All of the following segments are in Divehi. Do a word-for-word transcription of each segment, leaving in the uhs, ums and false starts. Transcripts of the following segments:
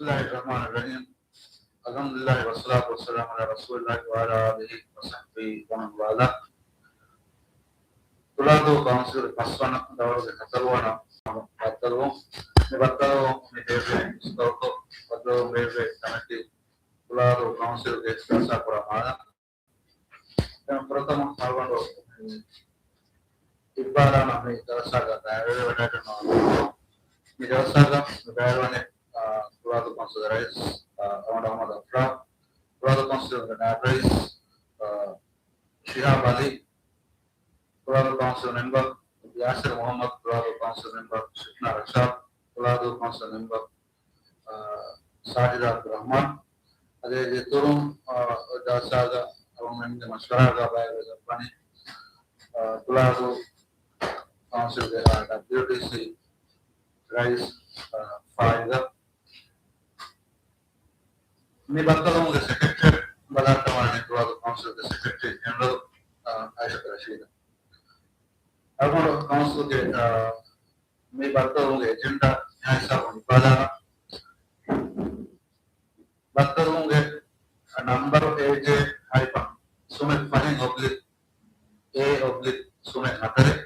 بسم الله الرحمن الرحيم. الحمد لله والصلاة والسلام على رسول الله وعلى آله وصحبه ومن والاه. ތުޅާދޫ ކައުންސިލްގެ ފަސްވަނަ ދައުރުގެ ހަތަރުވަނަ ބައްދަލުވުން. މި ބައްދަލުވުން މި ބޭއްވޭ އިސްކައުތޯ ބައްދަލުވުން ބޭއްވޭ ކަމެޓީ ތުޅާދޫ ކައުންސިލްގެ ޖަލްސާ ކުރާ މާލަ. ފުރަތަމަ އަޅުގަނޑު އިއްވާލާނަ މި ޖަލްސާގަ ބައިވެރިވެވަޑައިގަންނަވާ. މި ޖަލްސާގަ ބައިވެރިވަނީ، އާ، ތުޅާދޫ ކައުންސިލްގެ ރައީސް، އާ، އަވަނޑު އަޙްމަދު އަފްރާ، ތުޅާދޫ ކައުންސިލްގެ ނާއިބް ރައީސް، އާ، ޝިހާބް އަލީ، ތުޅާދޫ ކައުންސިލް މެމްބަރު ޔާސިރު މުޙައްމަދު، ތުޅާދޫ ކައުންސިލް މެމްބަރު ޝިފްނާ ރަޝާދު، ތުޅާދޫ ކައުންސިލް މެމްބަރު، އާ، ސާޖިދާ އަބްދުއްރަޙްމާން. އަދި އޭގެ އިތުރުން، އާ، ޖަލްސާގަ އަޅުގަނޑުމެންގެ މަޝްވަރާގަ ބައިވެރިވެފަވަނީ، އާ، ތުޅާދޫ ކައުންސިލްގެ، އާ، ޑަބްލިއުޑީސީ ރައީސް، އާ، ފާއިޒަށް. މި ބައްދަލުވުމުގެ ސެކްރެޓަރީ ބަލާއްޓަވާނީ ތުޅާދޫ ކައުންސިލްގެ ސެކްރެޓަރީ ޖެނެރަލް، އާ، އައިޝަތު ރަޝީދަށް. އަޅުގަނޑު ކައުންސިލްގެ، އާ، މި ބައްދަލުވުމުގެ އެޖެންޑާ ނިހާ ހިސާބުން އިއްވާލާނަން. ބައްދަލުވުމުގެ ނަމްބަރު އޭޖޭ ހައިފަން ސުމެއް ފަހެއް އޮބްލިކް އޭ އޮބްލިކް ސުމެއް ހަތަރެއް.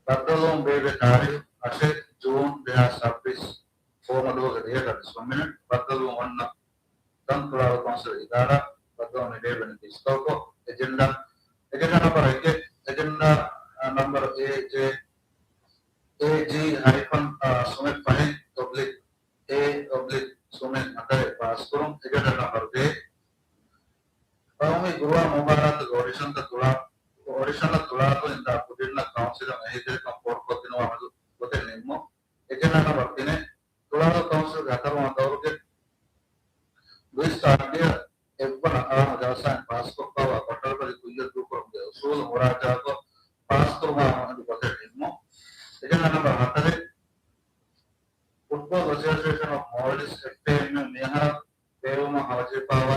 ބައްދަލުވުން ބޭއްވޭ ތާރީޚު އަށެއް ޖޫން ދެހާސް ސައްބީސް. ފޯމު ދުވަހުގެ ދިހަ ގަޑި ސުންމިނެޓް. ބައްދަލުވުން އޮންނަ ތަން ތުޅާދޫ ކައުންސިލް އިދާރާ. ބައްދަލުވުން މި ބޭއްވެނީ އިސްކައުތޯ އެޖެންޑާ. އެޖެންޑާ ނަމްބަރު އެކެއް، އެޖެންޑާ، އާ، ނަމްބަރު އޭޖޭ، އޭޖީ ހައިފަން، އާ، ސުމެއް ފަހެއް އޮބްލިކް އޭ އޮބްލިކް ސުމެއް ހަތަރެއް ޕާސްކުރުން. އެޖެންޑާ ނަމްބަރު ދޭއް. ގައުމީ ގުރުއާ މުބާރާތުގެ އޮޑިޝަންތައް ތުޅާ، އޮޑިޝަނަށް ތުޅާދޫ އިންދާ ކުދިންނަށް ކައުންސިލުން އެހީތެރިކަން ފޯރުކޮށްދިނުމާ މެދު ގޮތެއް ނިންމުން. އެޖެންޑާ ނަމްބަރު ތިނެއް. ތުޅާދޫ ކައުންސިލްގެ ހަތަރުވަނަ ދައުރުގެ ދުއިސައްތަ އަށްޑިހަ އެއްވަނަ އާއްމު ޖަލްސާއިން ޕާސްކޮށްފައިވާ ކޮޓަރިބަލި ކުއްޔަށްދޫކުރުމުގެ އުސޫލު މުރާޖާކޮށް ޕާސްކުރުމާ މެދު ގޮތެއް ނިންމުން. އެޖެންޑާ ނަމްބަރު ހަތަރެއް. ފުޓްބޯލް އެސޯސިއޭޝަން އޮފް މޯލްޑިވްސް، އެފްއޭއެމްއޭ، މިއަހަރަށް ބޭއްވުމަށް ހަމަޖެހިފައިވާ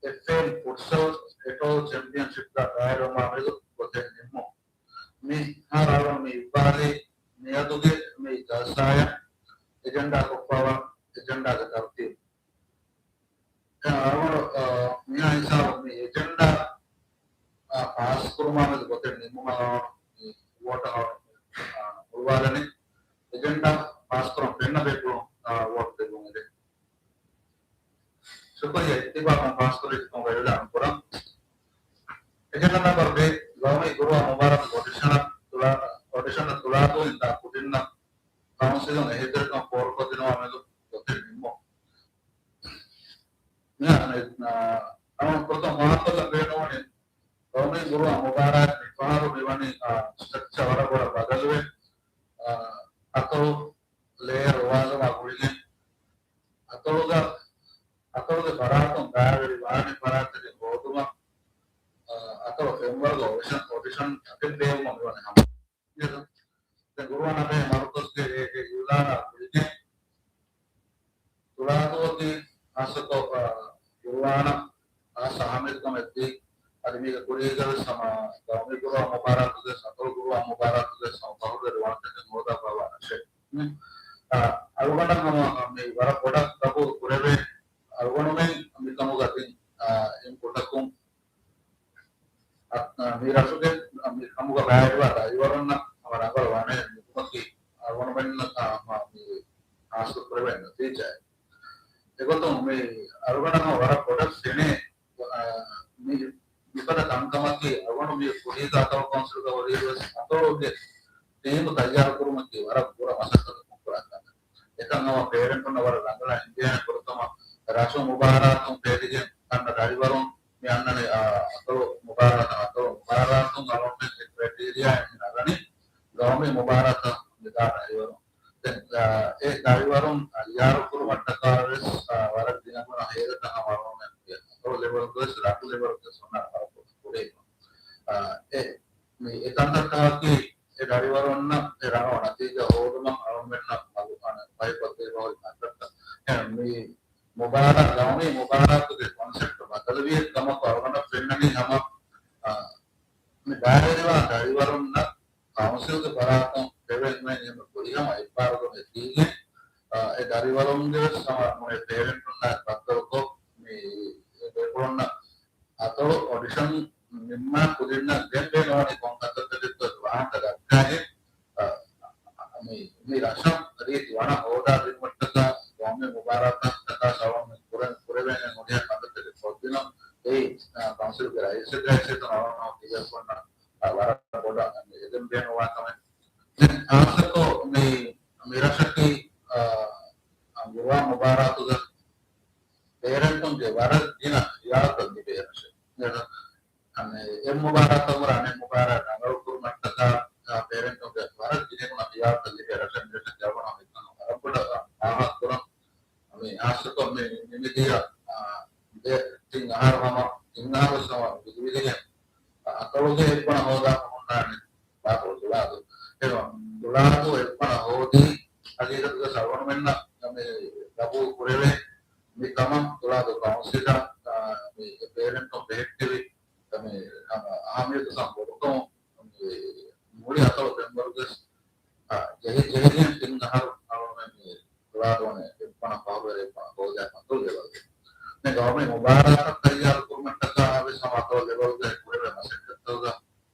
އެފްއޭއެމް ފުޓްސަލް އެޓޯލް ޗެމްޕިއަންޝިޕްގަ ބައިވެރިވުމާ މެދު ގޮތެއް ނިންމުން. މިހާރު އަޅުގަނޑު މި އިއްވާލީ މިއަދުގެ މި ޖަލްސާއަށް އެޖެންޑާ ކޮށްފައިވާ އެޖެންޑާގެ ތަރުތީބު. އެ އަޅުގަނޑު، އާ، މިހާ ހިސާބުން މި އެޖެންޑާ، އާ، ޕާސްކުރުމާ މެދު ގޮތެއް ނިންމުމަށް އަޅުގަނޑު މި ވޯޓަށް އަޅުގަނޑު، އާ، ހުޅުވާލަނީ. އެޖެންޑާ ޕާސްކުރަން ފެންނަ ބޭފުޅުން، އާ، ވޯޓް ދެއްވުން އެދެން. ޝުކުރިއްޔާ އިއްތިފާޤުން ޕާސްކުރެއްވިކަމުގަ އިޢުލާން ކުރަން. އެޖެންޑާ ނަމްބަރު ދޭއް، ގައުމީ ގުރުއާ މުބާރާތުގެ އޮޑިޝަނަށް ތުޅާ، އޮޑިޝަނަށް ތުޅާދޫ އިންދާ ކުދިންނަށް ކައުންސިލުން އެހީތެރިކަން ފޯރުކޮށްދިނުމާ މެދު ގޮތެއް ނިންމުން. މިހާ، އާ، އަޅުގަނޑު ފުރަތަމަ ފާހަގަކޮށްލަން ބޭނުންވަނީ، ގައުމީ ގުރުއާ މުބާރާތް މިފަހަރު މިވަނީ، އާ، ސްޓްރަކްޗާ ވަރަށް ބޮޑަށް ބަދަލުވެ، އާ، އަތޮޅު ލޭޔަރު އުވާލުމާ ގުޅިގެން އަތޮޅުގަ، އަތޮޅުގެ ފަރާތުން ބައިވެރިވާނެ ފަރާތްތަކެއް ހޯދުމަށް، އަ، އަތޮޅު ފެންވަރުގެ އޮޑިޝަން، އޮޑިޝަން ތަކެއް ބޭއްވުމަށް މިވަނީ ހަމަ. ދެން ގުރުއާނާ ބެހޭ މަރުކަޒުގެ އޭގެ އިޢުލާނާ ގުޅިގެން ތުޅާދޫއަކީ ހާއްސަކޮށް، އަ، ގުރުއާނަށް ހާއްސަ އަހައްމިއްޔަތުކަމެއް ދީ، އަދި މީގެ ކުރީގަވެސް ހަމަ ގައުމީ ގުރުއާ މުބާރާތުގެ، އަތޮޅު ގުރުއާ މުބާރާތުގެ ހަމަ ފަހުރުވެރި ވާހަކައެއް ހޯދާފައިވާ ނަށެއް. އަ، އަޅުގަނޑަށް ހަމަ މި ވަރަށް ބޮޑަށް ގަބޫލު ކުރެވޭ. އަޅުގަނޑުމެން މިކަމުގަ ތިން، އާ، އިންޕުޓަކުން، އަ، މި ރަށުގެ މި ކަމުގަ ބައިވެރިވާ ދަރިވަރުންނަށް ހަމަ ރަނގަޅު ވަނައެއް ނުކުމަކީ އަޅުގަނޑުމެންނަށް ހަމަ މި ހާސިލް ކުރެވޭ ނަތީޖާއެއް. އެގޮތުން މި އަޅުގަނޑަށް ހަމަ ވަރަށް ބޮޑަށް ފެނޭ، އާ، މި މިފަދަ ކަންކަމަކީ، އަޅުގަނޑު މި ކުރީގަ އަތޮޅު ކައުންސިލްގަ ހުރީވެސް އަތޮޅުގެ ޓީމު ތައްޔާރު ކުރުމަކީ ވަރަށް ބުރަ މަސައްކަތަކުން ކުރާ ކަމެއް. އެކަން ހަމަ ޕޭރެންޓުންނަށް ވަރަށް ރަނގަޅަށް އެނގޭނެ. ފުރަތަމަ ރަށު މުބާރާތުން ފޭލިގެން އަންނަ ދަރިވަރުން މި އަންނަނީ، އާ، އަތޮޅު މުބާރާތަށް، އަތޮޅު މުބާރާތުން އަޅުގަނޑުމެން ކްރައިޓީރިއާއިން ނަގަނީ ގައުމީ މުބާރާތަށް މިދާ ދަރިވަރުން. ދެން، އާ، އެ ދަރިވަރުން ތައްޔާރު ކުރުމަށްޓަކާވެސް، އާ، ވަރަށް ގިނަގުނަ ހޭދަތައް ހަމަ އަޅުގަނޑުމެން އަތޮޅު ލެވެލްގަވެސް ރަށު ލެވެލްގަވެސް އޮންނާނެ ވަރަށް ބޮޑަށް ކުރީމަ. އާ، އެ، މި އެ ތަންތަންތަކަކީ އެ ދަރިވަރުންނަށް އެ ރަނގަޅު ނަތީޖާ ހޯދުމަށް އަޅުގަނޑުމެންނަށް މަގު ބައިކޮށްދެވިފައި ހުރި ތަންތަންތައް. އެ، މި މުބާރާ، ގައުމީ މުބާރާތުގެ ކޮންސެޕްޓު ބަދަލުވި ކަމަކު އަޅުގަނޑަށް ފެންނަނީ ހަމަ، އާ، މި ބައިވެރިވާ ދަރިވަރުންނަށް ކައުންސިލްގެ ފަރާތުން ދެވެން އެންމެ ފުރިހަމަ އެއްބާރުލުމެއް ދީގެން، އާ، އެ ދަރި އޮޑިޝަން ނިންމާ ކުދިންނަށް ދެން ބޭނުންވަނީ ކޮން ކަންތައްތަކެއްތޯ ވާހަކަ ދައްކާހެން، އަ، މި، މި ރަށަށް ރީތި ވަނަ ހޯދާ ދިނުމަށްޓަކާ ގައުމީ މުބާރާތަށްޓަކާ ސަވަން ކުރެ-، ކުރެވޭނެ ހުރިހާ ކަންތައްތަކެއް ކޮށްދިނުން އެއީ، އަ، ކައުންސިލްގެ ރައީސެއްގައި ސޭތަން އަވަނަ ތިބޭފުންނަށް، އަ، ވަރަށް ބޮޑަށް އެދެން ބޭނުންވާ ކަމެއް. ދެން ހާއްސަކޮށް މި، މި ރަށަކީ، އަ، އަ، ގުރުއާން މުބާރާތުގަ ޕޭރެންޓުންގެ ވަރަށް ގިނަ ހިޔާލުތައް ލިބޭ ރަށެއް. އަނެއް އެއް މުބާރާތަށް ވުރެ އަނެއް މުބާރާތް ރަނގަޅު ކުރުމަށްޓަކާ، އާ، ޕޭރެންޓުންގެ ވަރަށް ގިނަގުނަ ހިޔާލުތައް ލިބޭ ރަށެއް. މިރަށަށް ޖައުނަ ހިތަން ވަރަށް ބޮޑަށް ފާހަގަ ކުރަން. މި ހާއްސަކޮށް މި ނިމިދިޔަ، އާ، ދެ ތިން އަހަރު ހަމަ، ތިން އަހަރު ހަމަ ވިދިވިދިގެން، އަ، އަތޮޅުގެ އެއްބަނަ ހޯދާ ހުންނާނެ ބާކުޅު ތުޅާދޫ. އެހެން ތުޅާދޫ އެއްބަނަ ހޯދީ ހަގީގަތުގަ ސަވަނުމެންނަށް މި ގަބޫލު ކުރެވޭ މި ކަމަށް ތުޅާދޫ ކައުންސިލަށް، އާ، މި ޕޭރެންޓުން ބެހެއްޓެވި މި ހަމަ އަހަމިއްޔަތު ސަމް ބޮޑުކަމުން މި މުޅި އަތޮޅު ފެންވަރުގެ، އާ، ޖެހި-، ޖެހިގެން ތިން އަހަރު އަޅުގަނޑުމެން މި ތުޅާދޫ ވަނީ އެއްބަނަ ފަހުރުވެރި އެއްބަނަ ހޯދާ އަތޮޅު ލެވަލްގެ. މި ގައުމީ މުބާރާތަށް ތައްޔާރު ކުރުމަށްޓަކާ ވެސް ހަމަ އަތޮޅު ލެވަލްގައި ކުރެވޭ މަސައްކަތްތަކުގަ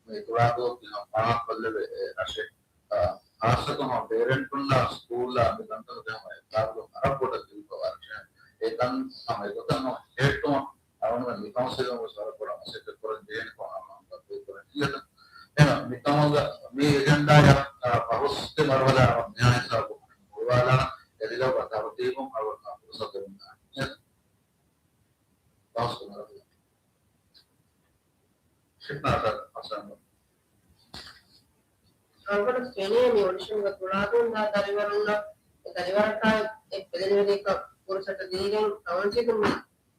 މި ތުޅާދޫ ތިހަ ފާހަގަކޮށްލެވޭ ރަށެއް. އާ، ހާއްސަކޮށް ހަމަ ޕޭރެންޓުންނާ ސްކޫލްއާ މި ކަންތަކުގެ ހަމަ އެއްބާރުލުން ވަރަށް ބޮޑަށް ދިރިއްބަވާ ރަށެއް. އެކަން ހަމަ އެގޮތަށް ހަމަ ހޭއްޓުމަށް އަޅުގަނޑުމެން މި ކައުންސިލުން ވެސް ވަރަށް ބޮޑަށް މަސައްކަތް ކުރަން ޖެހޭނެ ކަމަށް ހަމަ ބައްދަލުކުރަން ޖެހޭތަ. އެހެން މި ކަމުގަ މި އެޖެންޑާއަށް، އާ، ފަހުސްގެ މަރުހަލާ ހަމަ މިހާ ހިސާބު ހުޅުވާލާނަން އެ ދިގަ ތަރުތީބުން އަޅުގަނޑު ފުރުސަތު ދެމުން ދާނެ. ފަހުސްގެ މަރުހަލާ. ޝިފްނާ ސަރ، އަސްސަލާމު ޢަލައިކުމް. އަޅުގަނޑަށް ފެނޭ މި އޮޑިޝަންގަ ތުޅާދޫން ދާ ދަރިވަރުންނަށް، އެ ދަރިވަރަކާއި އެ ބެލެނިވެރިޔަކަށް ފުރުސަތު ދީގެން ކައުންސިލުން މި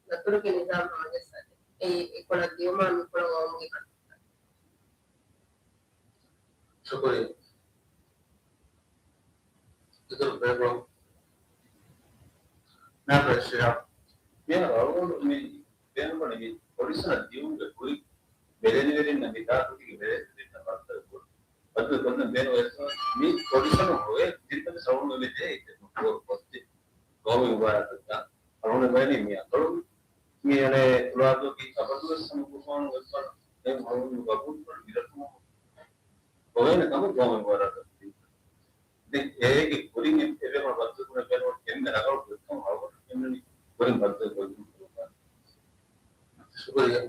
ދަތުރުގެ ނިޒާމް ހަމަޖައްސާދޭ. އެއީ އެކޮޅަށް ދިޔުމާ މިކޮޅަށް އައުމުގެ ކަންތައް. ޝުކުރިއްޔާ. އިތުރު ބޭބޯ. ނާބެ ޝިހާބް. މިހާރު އަޅުގަނޑު މި ބޭނުންވަނީ މި އޮޑިޝަނަށް ދިޔުމުގެ ކުރިން ބެލެނިވެރިންނަށް މި ދާ ކުދިގެ ބެލެނިވެރިންނަށް ބައްދަލުކޮށް، ބައްދަލުކޮށްލަން ބޭނުންވޭ މި އޮޑިޝަނުން ހޮވޭ ތިން ސަވަނު ވެދޭ އެއް ކޯރު ކޮށްދޭ. ގައުމީ މުބާރާތަށް އަޅުގަނޑު ބަޔަނީ މި އަތޮޅު މި އަނެއް ތުޅާދޫގެ އަބަދުވެސް ހަމަ ގުފާނު ވެއްފަ އެ އަޅުގަނޑު ގަބޫލުކޮށް މިރަށު ހޮވޭނެ ކަމަށް ގައުމީ މުބާރާތަށް. ދެން އޭގެ ކުރިން އެ-، އެވެ މަ ބައްދަލުކުރެއްވި އެންމެ ރަނގަޅު ގޮތްކަމަށް އަޅުގަނޑު ފެންނަނީ ކުރިން ބައްދަލުކޮށްލުން ކުރުމަށް. ޝުކުރިއްޔާ.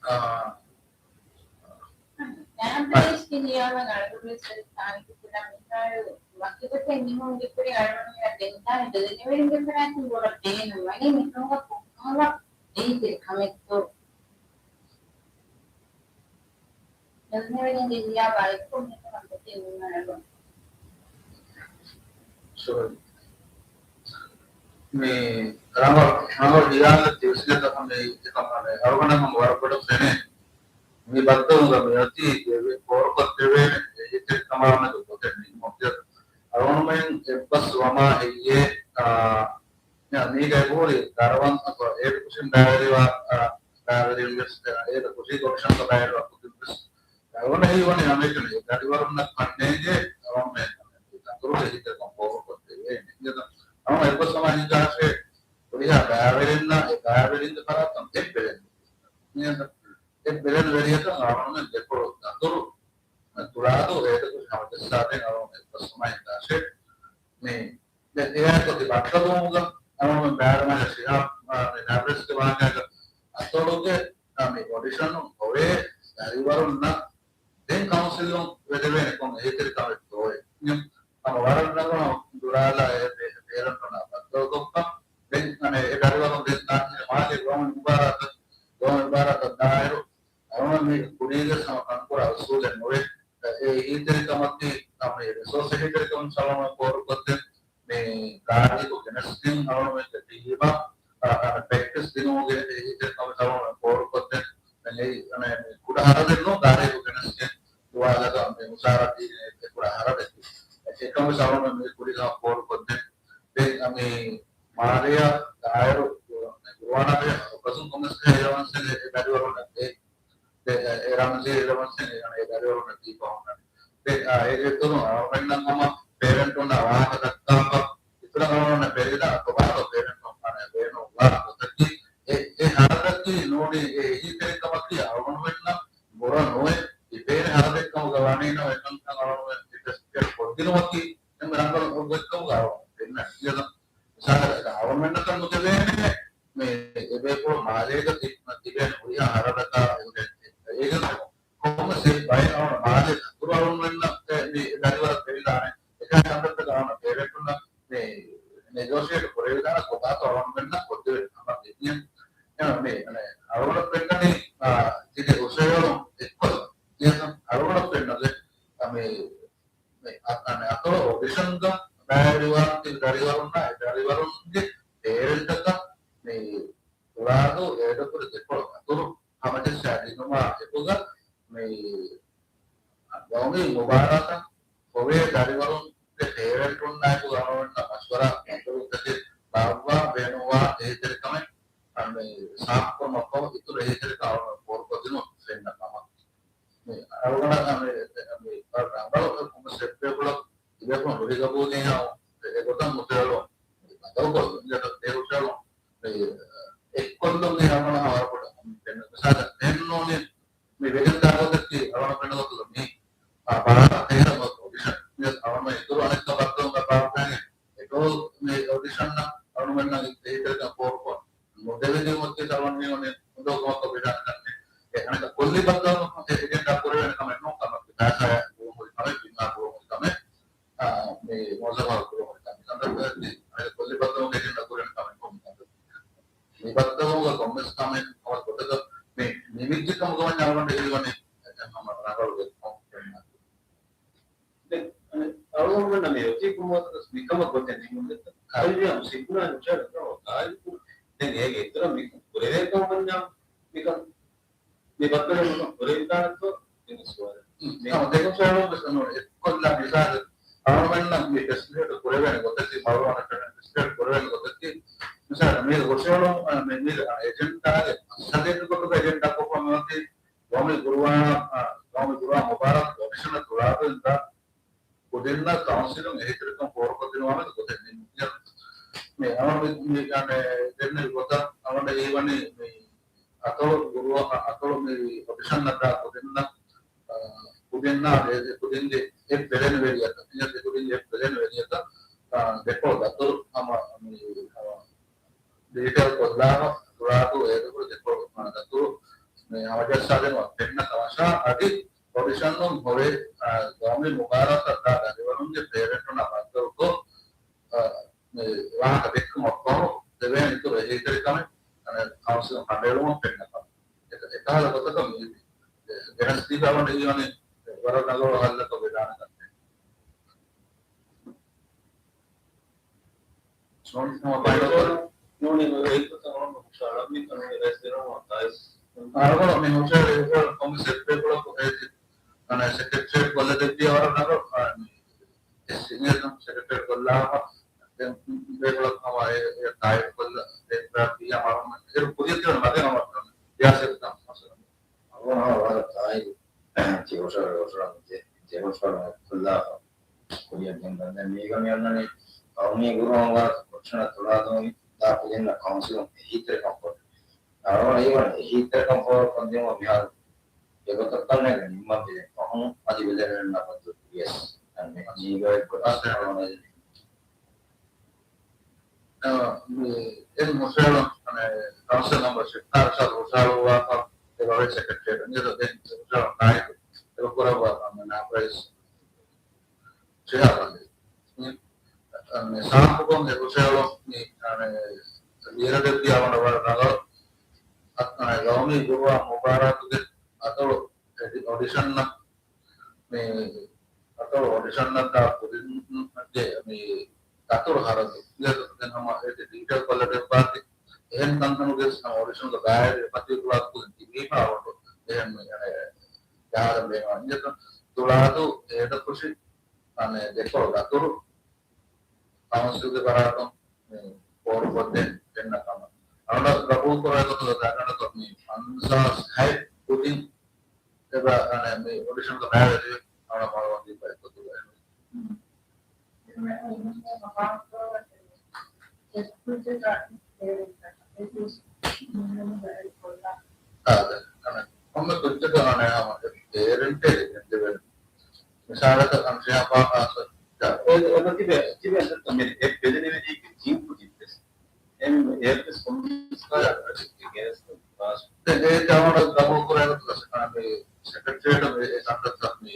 އާ، ކްޔާމްޕް ބޭސް ކިން ލިޔާމަ އަޅުގަނޑު ވެސް ތާނިކު ކުރާ މިހާރު ވަކިގޮތެއް މީހުންގެ ކުރި އަޅުގަނޑު ދެން ދާނެ ބެލެނިވެރިންގެ ފަރާތުން ބޮޑަށް ބޭނުން ވަނީ މިކަމުގަ ކޮންކަހަލަ އެހީތެރި ކަމެއްތޯ؟ ނުނިވެރިންގެ ހިޔާ ބައިކު މިކަމަށް ގޮތެއް ނުނަރަގަން. ސޯރީ. މި ރަނގަޅު، ރަނގަޅު ހިޔާލެއް ތިވިސްގެ ތަކުން މި އެކަމަށް އަޅުގަނޑަށް ހަމަ ވަރަށް ބޮޑަށް ފެނޭ. މި ބައްދަލުގަ މިއޮތީ ދެވޭ، ކޯރުކޮށްދެވޭނެ އެހީތެރިކަމާމެދު ގޮތެއް ނިންމުން. އަޅުގަނޑުމެން އެއްބަސް ވަމާ ހެއްޔޭ، އާ، މީގައި ހުރި ދަރަވަން އެޑިކޭޝަން ބައިވެރިވާ، އާ، ބައިވެރިން ވެސް އޭގެ ކުށީގެ އޮޑިޝަންތައް ބައިވެރިވާ ކުދިން ވެސް އަޅުގަނޑަށް ހީވަނީ ހަމައެކަނި ދަރިވަރުންނަށް ކަންނޭނގެ އަޅުގަނޑުމެން ދަތުރުގެ ހިތަކަށް ފޯރުކޮށްދެވޭނެ. އަޅުގަނޑު އެއްބަސް ވަމާ ހިނގާށޭ ހުރިހާ ބައިވެރިންނަށް އެ ބައިވެރިންގެ ފަރާތުން އެއް ބެލެނި، އެއް ބެލެނިވެރިޔަކަށް އަޅުގަނޑުމެން ދެކޮޅު ދަތުރު ތުޅާދޫ އޭދަކުށި ހަމަޖައްސާދޭން އަޅުގަނޑު އެއްބަސް ވަމާ ހިނގާށޭ. މި ދެ އެއާއެކު ތި ބައްޓަލުވުމުގަ އަޅުގަނޑު ބައިވެރިން ޝިހާބް، އާ، މި ނަބްރިސްގެ ވާހަކައިގަ އަތޮޅުގެ، އާ، މި އޮޑިޝަނުން ހޮވޭ ދަރިވަރުންނަށް ދެން ކައުންސިލުން ވެދެވޭނެ ކޮން އެހީތެރިކަމެއްތޯއޭ؟ ހަމަ ވަރަށް ރަނގަޅު ދުރާލާ އެ ޕޭ-، ޕޭރެންޓުންނާ ބައްދަލުކޮށްފަ. ދެން އަނެއް އެ ދަރިވަރުން ދެން ދާން މާލޭ ގައުމީ މުބާރާތަށް، ގައުމީ މުބާރާތަށް ދާއިރު އަޅުގަނޑު މީގެ ކުރީގެ ހަމަ ކަންކުރާ އުސޫލެއް ނުވޭ. އެ އެހީތެރިކަމަކީ ހަމަ ރިސޯސް އެހީތެރިކަމުން ސަލާމަތް ކޯރުކޮށްދޭން މި ގާރިއަކު ގެނެސްގެން އަޅުގަނޑުމެންގެ ޓީމަށް، އާ، އަނެއް ޕްރެކްޓިސް ދިނުމުގެ އެހީތެރިކަމުން ސަލާމަތް ކޯރުކޮށްދޭން މި އަނެއް މި ކުޑަ ހަރަދެއް ނޫން ގާރިއަކު ގެނެސްގެން ދުވާލަކަށް މި މުސާރަ ދީގެން އެ ކުޑަ ހަރަދެއް. އެކަމު ސަލާމަތް މި ކުރީގަ ކޯރުކޮށްދޭން. ދެން މި މާލެއާ ދާއިރު ގުރުއާނާގެ ހަރުކަސުން ކޮމެސް އެލަވަންސެއް އެ ދަރިވަރުންނަށް ދޭ. އެ، އެ، ރަމްޒީ އެލަވަންސެއް އެ ދަރިވަރުންނަށް ދީފަ އޮންނަނީ. ދެ، އާ، އޭގެ އިތުރުން އަޅުގަނޑު ހަމަ ޕޭރެންޓުންނާ ވާހަކަ ދައްކާފަ، އިތުރަށް އަޅުގަނޑު ބެލިދާ ކޮބާތޯ ޕޭރެންޓުން ބޭނުންވާ ގޮތަކީ، އަޅުމެންނަކަށް ނުދެވޭނެ މި އެބޭފުޅު މާލޭގަ ތި-، ތިބޭނެ ހުރިހާ ހަރަދަކާ އެ-، އެ-، އޭގެ ކޮންމެސް ބައެއް އަޅުގަނޑު މާލޭ ދަތުރު އަޅުމެންނަށް މި ދަރިވަރަށް ދެވިދާނެ. އެކަހަލަ ކަންތައްތަކަށް އަޅުގަނޑު ޕޭރެންޓުންނަށް މި ނެގޯޝިއޭޓް ކުރެވިދާނެ ކޮބާތޯ އަޅުމެންނަށް ކޮށްދެވޭ ކަމަށް ދެން މި އަޅުގަނޑަށް ފެންނަނީ، އާ، ތިދެ ހުށަހެޅުން އެއްކޮށް އަޅުގަނޑަށް ފެންނަ ދެ، އާ، މި މި އަ-، އަނެއް އަތޮޅު އޮޑިޝަންގަ ބައިވެރިވާން ތިބި ދަރިވަރުންނާ އެ ދަރިވަރުންގެ ޕޭރެންޓަކަށް މި ފުރާދޫ އޭދަކުރި ދެކޮޅު ދަތުރު ހަމަޖައްސާ ދިނުމާ އެކުގަ މި ގައުމީ މުބާރާތަށް ހޮވޭ ދަރިވަރުންގެ ޕޭރެންޓުންނާއެކު އަޅުގަނޑުމެންނަށް މަޝްވަރާ ދަތުރުތަކެއް ބާއްވާ ބޭނުންވާ އެހީތެރިކަމެއް އަން މި ސާފުކުރުމަށްފަހު އިތުރު އެހީތެރިކަން އަޅުގަނޑު ފޯރުކޮށްދިނުން ފެންނަ ކަމަށް. މި އަޅުގަނޑަށް މި، މި ރަނގަޅު ކޮންމެސް އެއްބޭފުޅަކު ތިބޭފުޅުން ރުހިގަބޫލީ އެގޮތަށް ހުށަހެޅުން ބަދަލުކޮށްލުން އެ ހުށަހެޅުން މި އެއްކޮށްލުން މި އަޅުގަނޑަށް ވަރަށް ބޮޑަށް މި ފެންނަ މިސާލަށް ފެންނޫނީ މި ވެގެންދާ ގޮތަކީ އަޅުގަނޑު ފެންނަ ގޮތުގަ މި އާ، ބާރަ ތެހެރަ އޮޑިޝަން މި އަޅުގަނޑު އިތުރު އަނެއްކާ ބައްދަލުން ބާރުކަން އެޓޯލް މި އޮޑިޝަން އަޅުގަނޑުމެންނަށް އެހީތެރިކަން ފޯރުކޮށް ނުދެވިދިއުމަކީ އަޅުގަނޑު މި އޮންނަ އުނދަގޫކަމަކަށް ވެދާނެކަން. އެ އަނެކަ ކޮށްލި ބައްދަލު އެ އެޖެންޑާ ކުރެވޭނެ ކަމެއް ނޫން ކަމަށް ފައިސާ ބުރުން ހުރި ކަމެއް، ޖިންހާ ބުރުން ހުރި ކަމެއް، އާ، މި މުވައްޒަފާ ބުރުން ހުރި ކަމެއް. ކަންތައް ކޮށްލި ބައްދަލު އެޖެންޑާ ކުރެވޭނެ ކަމެއް ނޫން ކަންތައް. މި ބައްދަލުގަ ކޮންމެސް ކަމެއް އަވަސް ގޮތަކަށް މި ނިމިއްޖެ ކަމުގަ ވަންޏާ އަޅުގަނޑު ހީވަނީ ހަމަ ރަނގަޅު ވެ. ދެން، އަޅުގަނޑުމެންނަށް މި އޮތީ ކުރުމަކަށް މިކަމަށް ގޮތެއް ނިމުން ދެއްތަ؟ އަޅުގަނޑު ސިކުނާ ނުޝާރަކަށް ގާއިލުކުރު. ދެން އޭގެ އިތުރަށް މިކަން ކުރެވޭ ކަމަށް ވަންޏާ މިކަން މި ބައްދަލު ކުރެވިދާނެތޯ؟ ދެން ސުވާލެއް. ހަމަ ދެކޮށް ސުވާލު ވެސް އެއްކޮށްލާ މިސާލެއް އަޅުގަނޑުމެންނަށް މި ފެސިލިޓޭޓް ކުރެވޭނެ ގޮތަކީ، މަރުވާނެ ފެނެއް ފެސިލިޓޭޓް ކުރެވޭނެ ގޮތަކީ، މިސާލަށް މީ ހުށަހެޅުން، މި، މީ އެޖެންޑާގެ މައްސަލައެއް ގޮތުގަ އެޖެންޑާ ކޮށްފަ މިއޮތީ ގައުމީ ގުރުއާން، އާ، ގައުމީ ގުރުއާން މުބާރާތު އޮޑިޝަނަށް ތުޅާދޭންދާ ކުދިންނަށް ކައުންސިލުން އެހީތެރިކަން ފޯރުކޮށްދިނުމާމެދު ގޮތެއް ނިންމި. މި އަޅުގަނޑު މި، މި، އަނެ، ދެންނެވި ގޮތަށް އަޅުގަނޑަށް ހީވަނީ މި އަތޮޅު ގުރުއާ، އަތޮޅު މި އޮޑިޝަން ނަގާ ކުދިންނަށް، އާ، ކުދިންނާ އެ، އެ ކުދިންގެ އެއް ބެލެނިވެރިޔަކަށް، އެ ކުދިންގެ އެއް ބެލެނިވެރިޔަކަށް، އާ، ދެކޮޅު ދަތުރު ހަމަ މި، އާ، ޑިޖިޓަލް ކޮށްލާފަ ފުރާތޫ އޭދަކުރު ދެކޮޅު ދަތުރު މި ހަމަޖައްސާދިނުމަށް ފެންނަ ކަމަށާ އަދި އޮޑިޝަނުން ހޮވޭ، އާ، ގައުމީ މުބާރާތަށް ދާ ދަރިވަރުންގެ ޕޭރެންޓުންނާ ބައްދަލުކޮށް، އާ، މި ވާހަކަ ދެއްކުމަށްފަހު ދެވޭނެ އިތުރު އެހީތެރިކަމެއް، އަނެއް ކައުންސިލުން ކަނޑައެޅުމަށް ފެންނަ ކަމަށް. އެ-، އެކަހަލަ ގޮތަކަށް މި ގެނެސްދީފަ އަޅުގަނޑަށް ހީވަނީ ވަރަށް ރަނގަޅު ހައްލަކަށް ވެދާނެ ކަންތައް. އަޅުގަނޑު މި ހުށަހެޅި ހުށަހެޅުން ކޮންމެސް އެއްބޭފުޅަކު އޭތި، އަނެއް ސެކްރެޓަރިއޭޓް ކޮށްލަދެއްވިޔާ ވަރަށް ރަނގަޅު، އަނެއް ސީނިއަރ ސެކްރެޓަރީ ކޮށްލާފަ، ދެން ބޭފުޅަކު ހަމަ އެ، އެ ގާއިޑް ކޮށްލަ ދޭތާ ކިޔާ މަރުމަ އޭރު ކުރިޔަށް ތިބެން މަގޭ ހަމަ ރިޔާސަތު ކަން މައްސަލަ. އަޅުގަނޑު ވަރަށް ގާއިޑް ތި ހުށަހެޅި ހުށަހެޅުން ތި، ތި ހުށަހެޅުން ކޮށްލާފަ. ކުރިޔަށް ގެންދަން. ދެން މީގަ މި އޮންނަނީ ގައުމީ ގުރުއާން މުބާރާތު އޮޑިޝަނަށް ތުޅާދޫނީ ދާ ކުދިންނަށް ކައުންސިލުން އެހީތެރިކަން ފޯރު. އަޅުގަނޑު ހީވަނީ އެހީތެރިކަން ފޯރުކޮށްދިނުމަށް މިހާރު އެގޮތަށް ކަންނޭނގެ ނިންމަން ދިޔަ ފަހުން އަދި ބެލެނިވެންނަ ބައްދަލު ވިޔަސް. ދެން މި މީގަ އެއްގޮތަށް އަޅުގަނޑު އަ، މި އެން ހުސޭނު، އަނެ، ކައުންސިލް މެމްބަރ ޝިފްތާރު ޝާދު ހުށަހަޅުއްވާފަ، އެ ވަރަށް ސެކްރެޓަރީ، އަންޖަދަ ދެން ހުށަހަޅު ނާއިބު، އެ ކުރައްވާފަ، މި ނާބް ރައީސް ޝިހާބް އަލީ. މި، މި ސާފުކޮށް އެ ހުށަހަޅު މި، އަނެ، ލިޔެލަދެއްވިޔާ ވަރަށް ރަނގަޅު، އަ، އަނެ، ގައުމީ ގުރުއާން މުބާރާތުގެ އަތޮޅު އެޑި-، އޮޑިޝަންއަށް މި އަތޮޅު އޮޑިޝަންއަށް ދާ ކުދިންގެ މި ދަތުރު ހަރަދު ދެން ހަމަ އޭތި ޑީޓެއިލް ކޮށްލަ ދެއްވާތި. އެހެން ކަންކަމުގެ ހަމަ އޮޑިޝަންގެ ބައިވެރި ފަތިހު ކުޅާދު ކުދިން ތިބީމާ އޮޑު އެހެން މި އަނެ ޖަހާލަން ބޭނުން އިންޖެކްޝަން ތުޅާދޫ އޭދަކުށި އަނެ ދެކޮޅު ދަތުރު ކައުންސިލްގެ ފަރާތުން މި ފޯރުކޮށްދޭން ފެންނަ ކަމަށް. އަޅުގަނޑަށް ގަބޫލުކުރާ ގޮތުގަ ދަންނަން މި ފަންސާސް ހަތް ކުދިން އެބަ، އަނެ، މި އޮޑިޝަންގަ ބައިވެރިވެ، އަޅުގަނޑަށް މަރުވަން ދީފަ އެއްގޮތުގަ. އާދެ، އަނެ، ކޮންމެ ކުއްޖަކަށް އަނެ ހަމަ ޕޭރެންޓެއް ގެންދެވޭނެ. މިސާލަކަށް އަން ޝިހާބާ އާސަ، އެ، އެ، އެ، ތިބެ، ތިބެ އެ، މި އެއް ބެލެނިވެދީ ތިން ކުދިން ވެސް. އެ ޖަވާބު ގަބޫލު ކުރެވޭ ގޮތުގަ ސެކްރެޓަރީއަށް މި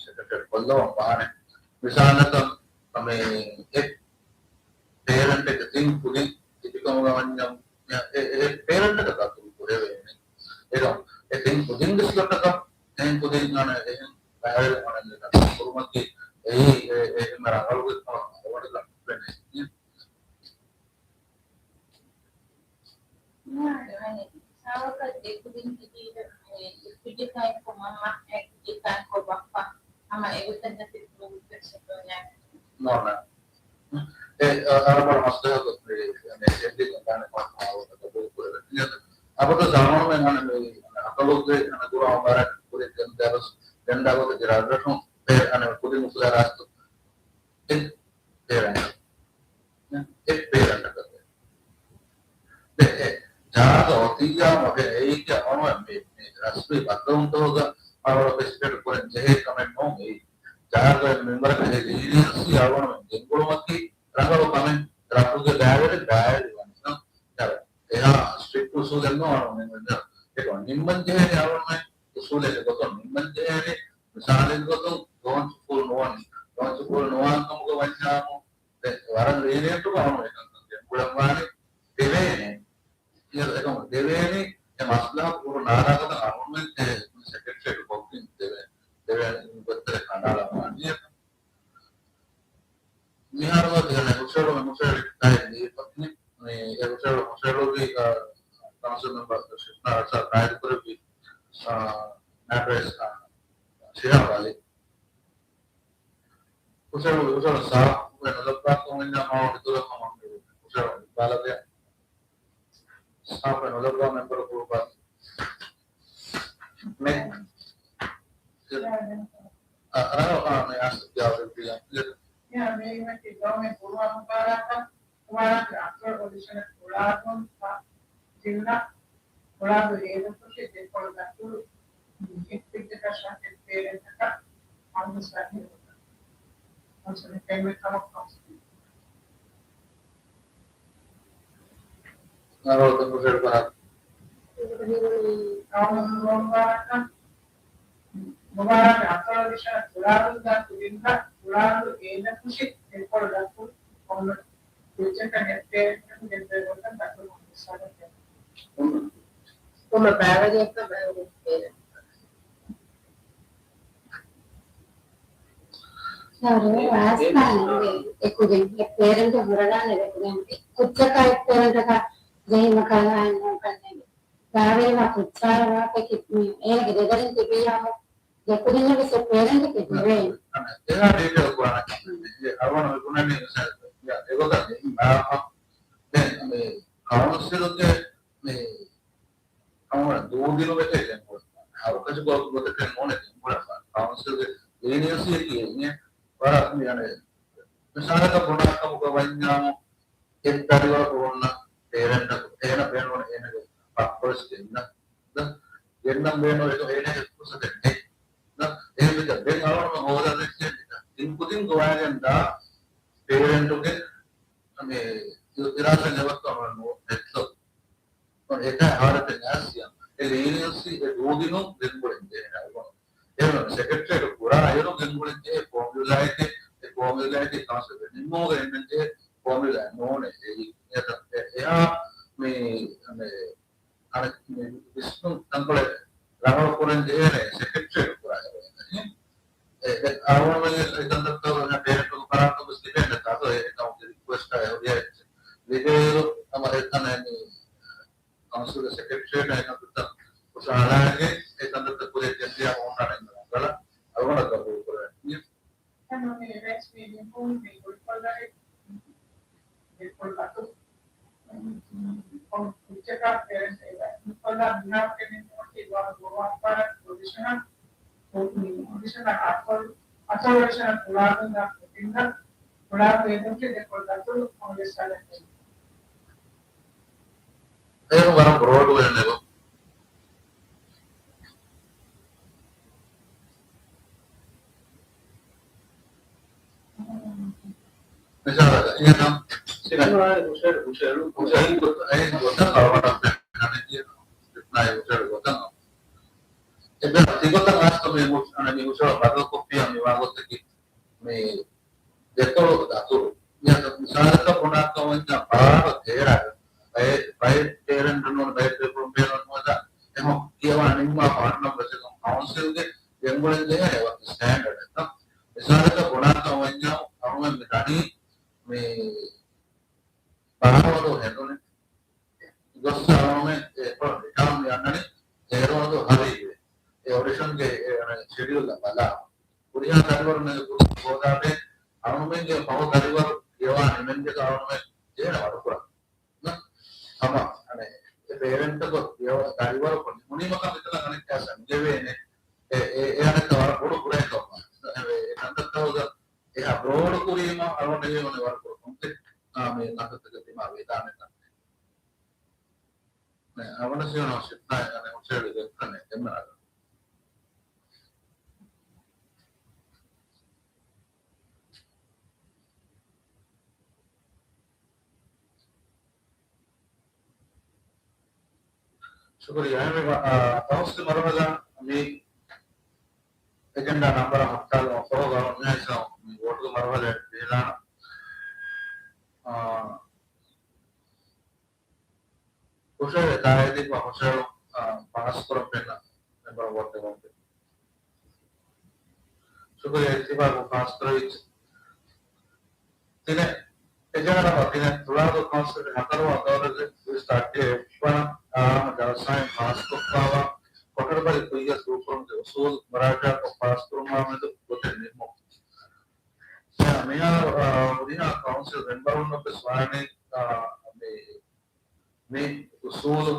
ސެކްރެޓަރީއަށް ކޮށްލަވާ ބަހާނެ. މިސާލަކަށް މި އެ ޕޭރެންޓެއްގެ ތިން ކުދިން ތިބިކަމުގަ ވަންޏާ އެ، އެ ޕޭރެންޓަކަށް ދަތުރު ކުރެވޭނެ. އެކަމް އެ ތިން ކުދިންގެ ސްލޮޓަކަށް އެހެން ކުދިން އަނެ އެހެން ބައިވެރި ކުރުމަކީ އެއީ އެ، އެ އެންމެ ރަނގަޅު ގޮތްކަމަށް އަޅުގަނޑަކަށް ފެނޭ. މިހާރު އަނެއް ހިސާބަކަށް ދެ ކުދިން ތިބީ އެ ކުއްޖަކާއެކު މަންމަ، އެ ކުއްޖަކާއެކު ބައްޕަ، ހަމަ އެގޮތަށް ދަތި ގްރޫޕް އެއް ސެޓް ނޯންނާ. އެ، އަ، އަރަބަރ މަސްލަހަތު މި، މި ސެއްލި ގަނޑާނެ ކޮން މާވަތަ ގަބޫލު ކުރެވެ. އަބަދު ޒާމަނުމެން އަނެ މި އަކަލުގެ އަނެ ގުރާ މުބާރަކް ކުރި ގެންދާ ބަސް ގެންދާ ގޮތަށް ޖިރާ ރަށުން އަނެ ކުދިން އުފުލާ ރާސްތު އެ ޕޭރެންޓް. އެ ޕޭރެންޓަކަށް. ދެ، އެ ޖާގަ އޮތިއްޔާ މަގެ އެއީކި އަވަނު މި، މި ރަސްމީ ބައްދަލުންތަކުގަ މަރުވަރަށް ވެސް ޕެޓް ކުރަން ޖެހޭ ކަމެއް ނޫން އެއީ. ޖާގަ މިންވަރަކަށް ހެދި ލީނިއަންސީ އަވަނު ގެންގުޅުމަކީ ރަނގަޅު ކަމެއް. ރަށުގެ ބައިވެރި ބައިވެރި ވަންސަން ދެ އެހާ ސްޓްރިކްޓް އުސޫލެއް ނޫން އަވަނު މިންވަރަކަށް. އެކަމަ ނިންމަން ޖެހޭނެ އަވަނު އުސޫލެއް ގޮތުން ނިންމަން ޖެހޭނެ. މިސާލެއް ގޮތުން ލޯންޗް ފުލް ނުވަން، ލޯންޗް ފުލް ނުވާ ކަމުގަ ވަންޏާމު ވަރަށް ލީނިއަންޓު ގަވަމުން އެކަންކަން ގެންގުޅަންވާނެ ދެވޭނެ. އެކަމަ ދެވޭނެ އެ މަސްލަހަތު ކުރު ނާރާގަދަ އަޅުމެން އެ ސެކްރެޓަރީއެޓް ކޮށްގެން ދެވޭ، ދެވޭނެ ގޮތްތެރެ ކަނޑާލަންވާނެ. މިހާރު ދެން ހުށަހެޅު މި ހުށަހެޅި ކައި ދީފަ މި އެ ހުށަހެޅު ހުށަހެޅުވީ ކައުންސިލް މެމްބަރ ޝިފްނާ އަރްސާ ގާއިދުކުރެއްވި މެޓްރެސް ޝިހާބް އަލީ. ހުށަހެޅު، ހުށަހެޅު ސާފުވެ ނުލައްވާކަމުން މާ އިތުރަށް ހަމަ ހުށަހެޅު ބާލަގެ ސާފުވެ ނުލައްވާ މެމްބަރު ގްރޫޕަށް މެ، އަ، އަ، އަ، މެ އަސް ގާވެ ބިޔަ. މި މީހުން ކި ގައުމެއް ބުރުވާ މުބާރާތަށް މުބާރާތުގެ އަސްވަރު އޮޑިޝަނަށް ކުޅާދޫން ފަ ޖިންނަ ކުޅާދޫ އޭދަކުށި ދެކޮޅު ދަތުރު އެއްކުއްޖަކަށް ޝައްކެއް ޕޭރެންޓަކަށް އަންގަސް ރަހީމަކަށް ކައުންސިލް ކެމެއް ކަމަށް ކައުންސިލް ނަރޯ ތަކުށެރު ކަރާ. މުބާރާތު އަސްވަރު އޮޑިޝަނަށް ކުޅާދޫ ދާ ކުދިންގަ ކުޅާދޫ އޭދަކުށި ދެކޮޅު ދަތުރު ކޮންމެ ކުއްޖަކަށް އެއް ޕޭރެންޓަކު ގެންދެވޭ ގޮތަށް ދަތުރު ހުންނަ ސަބަބެއް. ކޮންމެ ބައިވެރިޔަކަށް ބައިވެރި ޕޭރެންޓަކަށް. ސާރ، ވާސްތާނެ އެކުދިން އެއް ޕޭރެންޓެއް ހުރަގާނެ އެކުދިން ކުއްޖަކާ އެއް ޕޭރެންޓަކާ ޖެހީމަކާ އާއިން ނޫންކަންނޭނގެ. ބައިވެރިވާ ކުއްޖާއަށް ވާހަކައަކީ އޭނަގެ ދެދަރިން ތިބިއްޔާމު ދެކުދިންނަށް ވެސް އެއް ޕޭރެންޓެކޭ ދެވޭނީ. އެހާ ޑީޓެއިލް ކުރާނެ. އަޅުގަނޑު މި ބުނަނީ އެގޮތަށް ދެން މި ކައުންސިލުގެ މި ހަމަ ދޫދިނުމެކޭ ގެންގުޅެފަ. ހަރުކަށި ގޮތަކަށް ނޫނޭ ގެންގުޅެފަ. ކައުންސިލްގެ ލީނިއަންސީއަކީ އެއް ވަރަށް މި އަނެއް މިސާލަކަށް ބުނާ ކަމުގަ ވަންޏާމު އެއް ދަރިވަރަކު ހުންނަ ޕޭރެންޓަކު އޭނަ ބޭނުން އޭނަގެ ބައްޕަވެސް ގެންނަ. ދަ، ގެންނަން ބޭނުން އެކަ އޭނަގެ ފުރުސަތެއް ނެތް. ދަ، އެހެންވެ ދެން އަޅުގަނޑު ހޯދާ ދެއްކޭ ތިން ކުދިން ގޮވާގެން ދާ ޕޭރެންޓުގެ މި އިރާދަ ނެވައްތަ ނުވަތަ ނެތްލޯ. އެކަ ހާލަތެއް ނާސިޔާ. އެ ލީނިއަންސީ އެ ދޫދިނުން ގެންގުޅެން ޖެހޭ އަޅުގަނޑު. އެހެން ސެކްރެޓަރީއެޓު ކުރާ އިރު ގެންގުޅެން ޖެހޭ ފޯމިއުލާއެކޭ، އެ ފޯމިއުލާއެކޭ ކައުންސިލް ނިންމުމުގަ އެންނަން ޖެހޭ ފޯމިއުލާ ނޫނޭ. އެ، އެ، އެ، އެހާ މި، މި، އަނެއް މި ވިސްނުން ތަންކޮޅެއް ރަނގަޅު ކުރަން ޖެހޭނެ ސެކްރެޓަރީއެޓު ކުރާ އިރު. އެ، އެ، އަޅުގަނޑުމެން އެ ކަންތައްތައް ޕޭރެންޓުގެ ފަރާތުން ވެސް ލިބޭނެ ތާކު އެ ކަމުގެ ރިކުއެސްޓާ އެ ހުރިހާ ލިބޭއިރު ހަމަ އެ ތަނަށް މި ކައުންސިލްގެ ސެކްރެޓަރީއެޓް އެކަންތައް ހުށަހަޅާގެން އެ ކަންތައްތައް ކުރިއަށް ގެންދިޔާ އޮންނާނެ ރަނގަޅަށް އަޅުގަނޑަށް ގަބޫލު ކުރެވެނީ. އެ މި ރަސްމީ މި ގުޅުކޮށްލަނީ، ގުޅުކޮށްލަނީ ކުއްޖަކާ ޕޭރެންޓް އެބަ މިކޮށްލާ މިހާރު ކެނޑެން ނުވަތީ ވަރަށް ބޮޑު އަޚްބާރަކަށް ޕޮޒިޝަނަށް، ޕޮޒިޝަނަށް އަތޮޅު، އަތޮޅު ޕޮޒިޝަނަށް ކުޅާދޫ ދާ ކުދިންގަ ކުޅާދޫ އޭދަކުށި ދެކޮޅު ދަތުރު ކޮންގްރެސް އަލަށް އެހެން ވަރަށް ބްރޯޑް ވެއްނެވެ. މިސާލަކަށް، އިނގޭތަ؟ ސިނާ. ހުށަހެޅު، ހުށަހެޅު. އެހެން ގޮތަށް އަޅުގަނޑަށް ފެންނަނީ ރިޕްލައި ހުށަހެޅު ގޮތަށް. އެބަ ތިގޮތަށް އަސްތު މި ހުށ-، އަނެ މި ހުށަހަޅު ބަދަލުކޮށްފިއްޔާ މި ވާގޮތަކީ މި ދެކޮޅު ދަތުރު. މި މިސާލަކަށް ބުނާކަމަށް ވަންޏާ ބާރަ ތޭރަ ބައެއް، ބައެއް ޕޭރެންޓުން ނޫން ބައެއް ޕޭޕަރުން ބޭނުން ނުވަތަ އެހެން ކިޔަވާ ނިންމާފަ އަންނަން ވެސް އެކަމަށް ކައުންސިލްގެ ގެންގުޅެން ޖެހޭ ވަކި ސްޓޭންޑަޑެއް. މިސާލަކަށް ބުނާކަމަށް ވަންޏާ އަހުމެން މި ދަނީ މި ބާރަ ވަނަ ހެދުނީ. ގޮސް އަޅުމެން އެ ކޮޅު ރިޓާން މި އަންނަނީ ތޭރަ ވަނަ ހަރީގެ. އެ އޮޑިޝަންގެ އެ ޝެޑިއުލް ބަލާ. ހުރިހާ ދަރިވަރުން ގުރޫޕް ހޯދާދޭ. އަޅުމެންގެ ފަހު ދަރިވަރު ކިޔަވާ ނިމެންޖެ އަޅުމެން ޖެހޭނެ ވަރުކުރަން. ހަމަ އަނެ އެ ޕޭރެންޓަކު ދަރިވަރަކު ނިމުނީމަކަށް މިތަނަށް އަނެއްކާސް މިލެވޭނެ. އެ، އެ، އެ އަނެއްކާ ވަރަށް ބޮޑު ކުރެހިތަކެއް. އެ، އެ ކަންތައްތަކުގަ އެހާ ބްރޯޑް ކުރީމަ އަޅުގަނޑު ވަރަށް ބޮޑު ކޮންޕްލެކްސް މި ކަންތައްތަކެއް ދިމާވެދާނެތަ. ނެ، އަވަނަސި ވަނަ ޝިފްޓާ އަނެ ހުށަހެޅި ދެއްކަން އެންމެ ރަނގަޅު. ޝުކުރިއްޔާ. އެހެންވީމަ، އާ، ކައުންސިލް މަރުހަލާ މި އެޖެންޑާ ނަންބަރަށް ހައްޓާލުމަށް ފަހު ގަވަރު މިހާ ހިސާބުން ވޯޓުގެ މަރުހަލައަށް ބެހިލާނަން. އާ، ހުށަހެޅި ތާއީދު ކުރަން ހުށަހެޅުން، އާ، ފާސްކުރަން ފެންނަ މެމްބަރުން ވޯޓް ދެއްވަން. ޝުކުރިއްޔާ. އިއްތިފާގުން ފާސްކުރެވިއްޖެ. ތިނެއް، އެޖެންޑާ ނަންބަރު ތިނެއް، ތުޅާދޫ ކައުންސިލްގެ ހަތަރުވަނަ ދައުރާގެ ވިސް އަށް އެއްވަނަ އާއްމު ޖަލްސާއިން ފާސްކޮށްފައިވާ ކޮޓަރިބަލި ކުއްޔަށް ދޫކުރުމުގެ އުސޫލު މުރާޖާކޮށް ފާސްކުރުމާ މެދު ގޮތެއް ނިންމުން. މިހާރު، އާ، ހުރިހާ ކައުންސިލް މެމްބަރުންނަށް ވެސް ވާނީ، އާ، މި މި އުސޫލު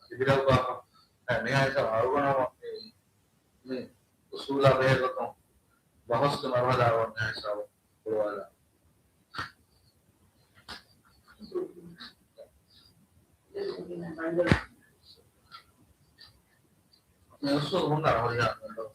ލިބިލައްވާފަ. މިހާ ހިސާބު އަޅުގަނޑު މި، މި އުސޫލާ ބެހޭގޮތުން ބަހުސްގެ މަރުހަލާ ވަންޏާ ހިސާބު ހުޅުވާލާ. މި އުސޫލު ހުންނަ ހުރިހާ މެމްބަރުން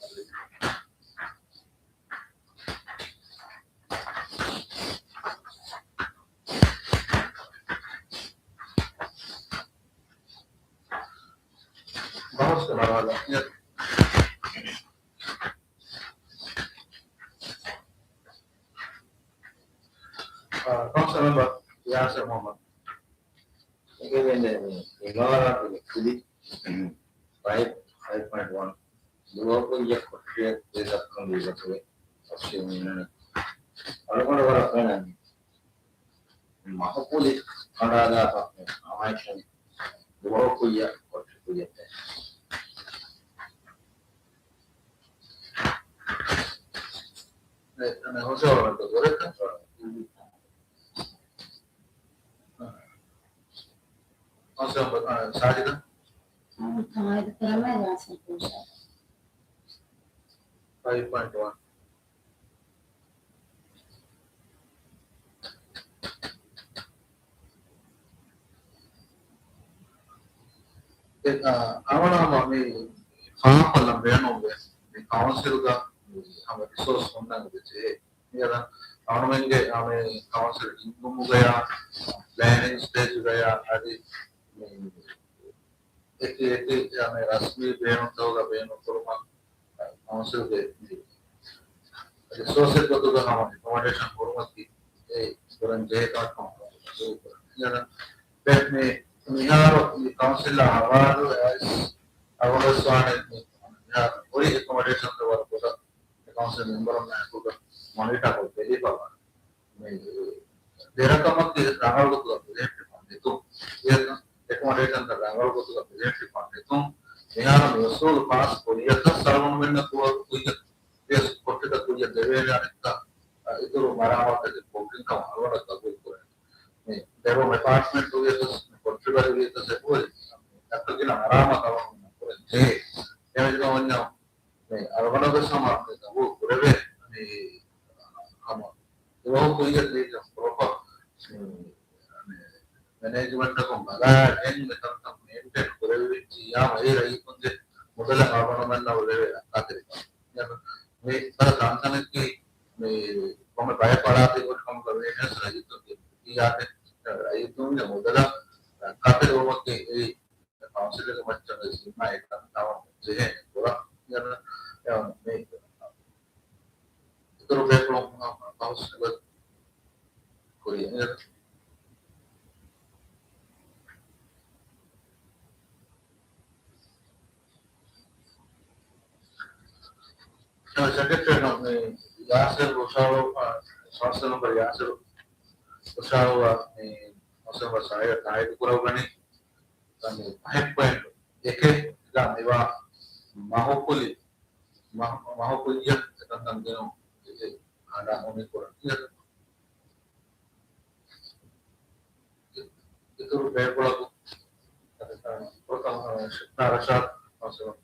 ބަހުސްގެ މަރުހަލާ. އާ، ކައުންސިލް މެމްބަރ ޔާސިރު މުހައްމަދު. އެނގޭނެ މި އިމާރާތުގެ ކުލި ފައިވް، ފައިވް ޕޮއިންޓް ވަން ދުވަހު ކުއްޔަށް ކޮޓަރިއަށް ދެ ދައްކަން ދީގޮތުގެ ތަފްސީލް މިންނަނީ. އަޅުގަނޑު ވަރަށް ފެންނަނީ މަހުކުލި ކަނޑާލާފަ އަމާއެކަނި ދުވަހު ކުއްޔަށް ކޮޓަރި ކުއްޔަށް ދޭ. އެ، އަނެއް ހުށަހަޅުމަށް ދުވަހަކަށް. ހުށަހަޅު، އަ، ސާޖިދަ. ހާއް، ތާއީދު ކުރަމޭ ޔާސިރު ކޯށާ. ފައިވް ޕޮއިންޓް ވަން. އެ، އަ، އަވަނަ ހަމަ މި ފާހަގަކޮށްލަން ބޭނުންވޭ. މި ކައުންސިލްގަ މި ހަމަ ރިސޯސް ހުންނަން ޖެހޭ. މިއަދަ އަޅުމެންގެ އަ، މި ކައުންސިލް ހިންގުމުގަޔާ، ޕްލޭނިން ސްޓޭޖުގަޔާ އަދި މި އެކި އެކި އަ، މި ރަސްމީ ބޭނުންތަކުގަ ބޭނުންކުރުމަށް ކައުންސިލްގެ މި ރިސޯސެއް ގޮތުގަ ހަމަ އެކޮމޮޑޭޝަން ހުރުމަކީ އެ ކުރަން ޖެހޭ ކަމަށް މި ކުރަން. ދެން މި މިހާރު މި ކައުންސިލްއާ ހަވާލުވެ އައިސް އަވަހަސްވާނެ މި މިހާރު ހުރި އެކޮމޮޑޭޝަންތައް ވަރަށް ބޮޑަށް މި ކައުންސިލް މެމްބަރުންނާ އެކުގަ މޮނިޓާކޮށް ބެލިފަވާ. މި ދެރަކަމަކީ ރަނގަޅު ގޮތުގަ ބެލެހެއްޓިފަ ނެތުން. އެކޮމޮޑޭޝަންތައް ރަނގަޅު ގޮތުގަ ބެލެހެއްޓިފަ ނެތުން. މިހާރު މި އުސޫލު ފާސް ކުރިޔަކަސް އަޅުގަނޑުމެންނަށް ދުވަހު ކުއްޔަށް ވިޔަސް ކޮޓަރިތައް ކުއްޔަށް ދެވޭނެ އަނެއްކާ، އަ، އިތުރު މަރާމާތުތަކެއް ކޮށްގެން ކަމަށް އަޅުގަނޑަށް ގަބޫލު ކުރޭ. މި ދެވޮމް އެޕާޓްމަންޓް ވިޔަސް މި ކޮޓަރި ބަލި ވިޔަސް އެކުވެރި ދައްކަ ގިނަ މަރާމާތު އަޅުގަނޑުމެންނަށް ކުރަން ޖެހޭ. އެހެންވެ ވަންޏާ މި އަޅުގަނޑުގެ ސަމާ މި ގަބޫލު ކުރެވޭ. މި ހަމަ ދުވަހު ކުއްޔަށް ދީގެން ޕްރޮޕަރ މި މެނޭޖްމަންޓަކުން ބަލާގެން މި ތަންތަން މެއިންޓެން ކުރެވިއްޖިއްޔާ މައި ރައްޔިތުންގެ މުދަލަށް އަޅުގަނޑުމެންނަށް އުޅެވޭ ރައްކާތެރިކަން. މި ތަންތަނަކީ މި ކޮންމެ ބަޔަކު އަޅާދޭ ކަމުގަ ވޭނެސް ރައްޔިތުންގެ މިދިޔާގެ ރައްޔިތުންގެ މުދަލަށް ކައްކަލުވުމަކީ އެއީ ކައުންސިލުގެ މައްޗަށް ވެސް ޒިންމާ އެކަން ތަމަ ޖެހޭނެ ކުރަން. އެ، މި އިތުރު ބޭފުޅުން ކައުންސިލުގެ ކުރިއަށް ސެކްރެޓަރީ ޔާސިރު ރުޝާރޯ، ކައުންސިލް މެމްބަރު ޔާސިރު ރުޝާރޯ މި ކައުންސިލް މެމްބަރު ސާހިލަށް ތާއީދު ކުރައްވަނީ. ދެން މި ފަހެއް ޕޮއިންޓު އެކެއް މިވާ މަހުކުލި، މަހު، މަހުކުއްޔަށް އެކަންކަން ގެނުން އެ ހަނދާން ހުންނަނީ ކުރަން. އިތުރު ބޭފުޅަކު ފުރަތަމަ ޝިފްނާ ރަޝާދު ކައުންސިލަރު.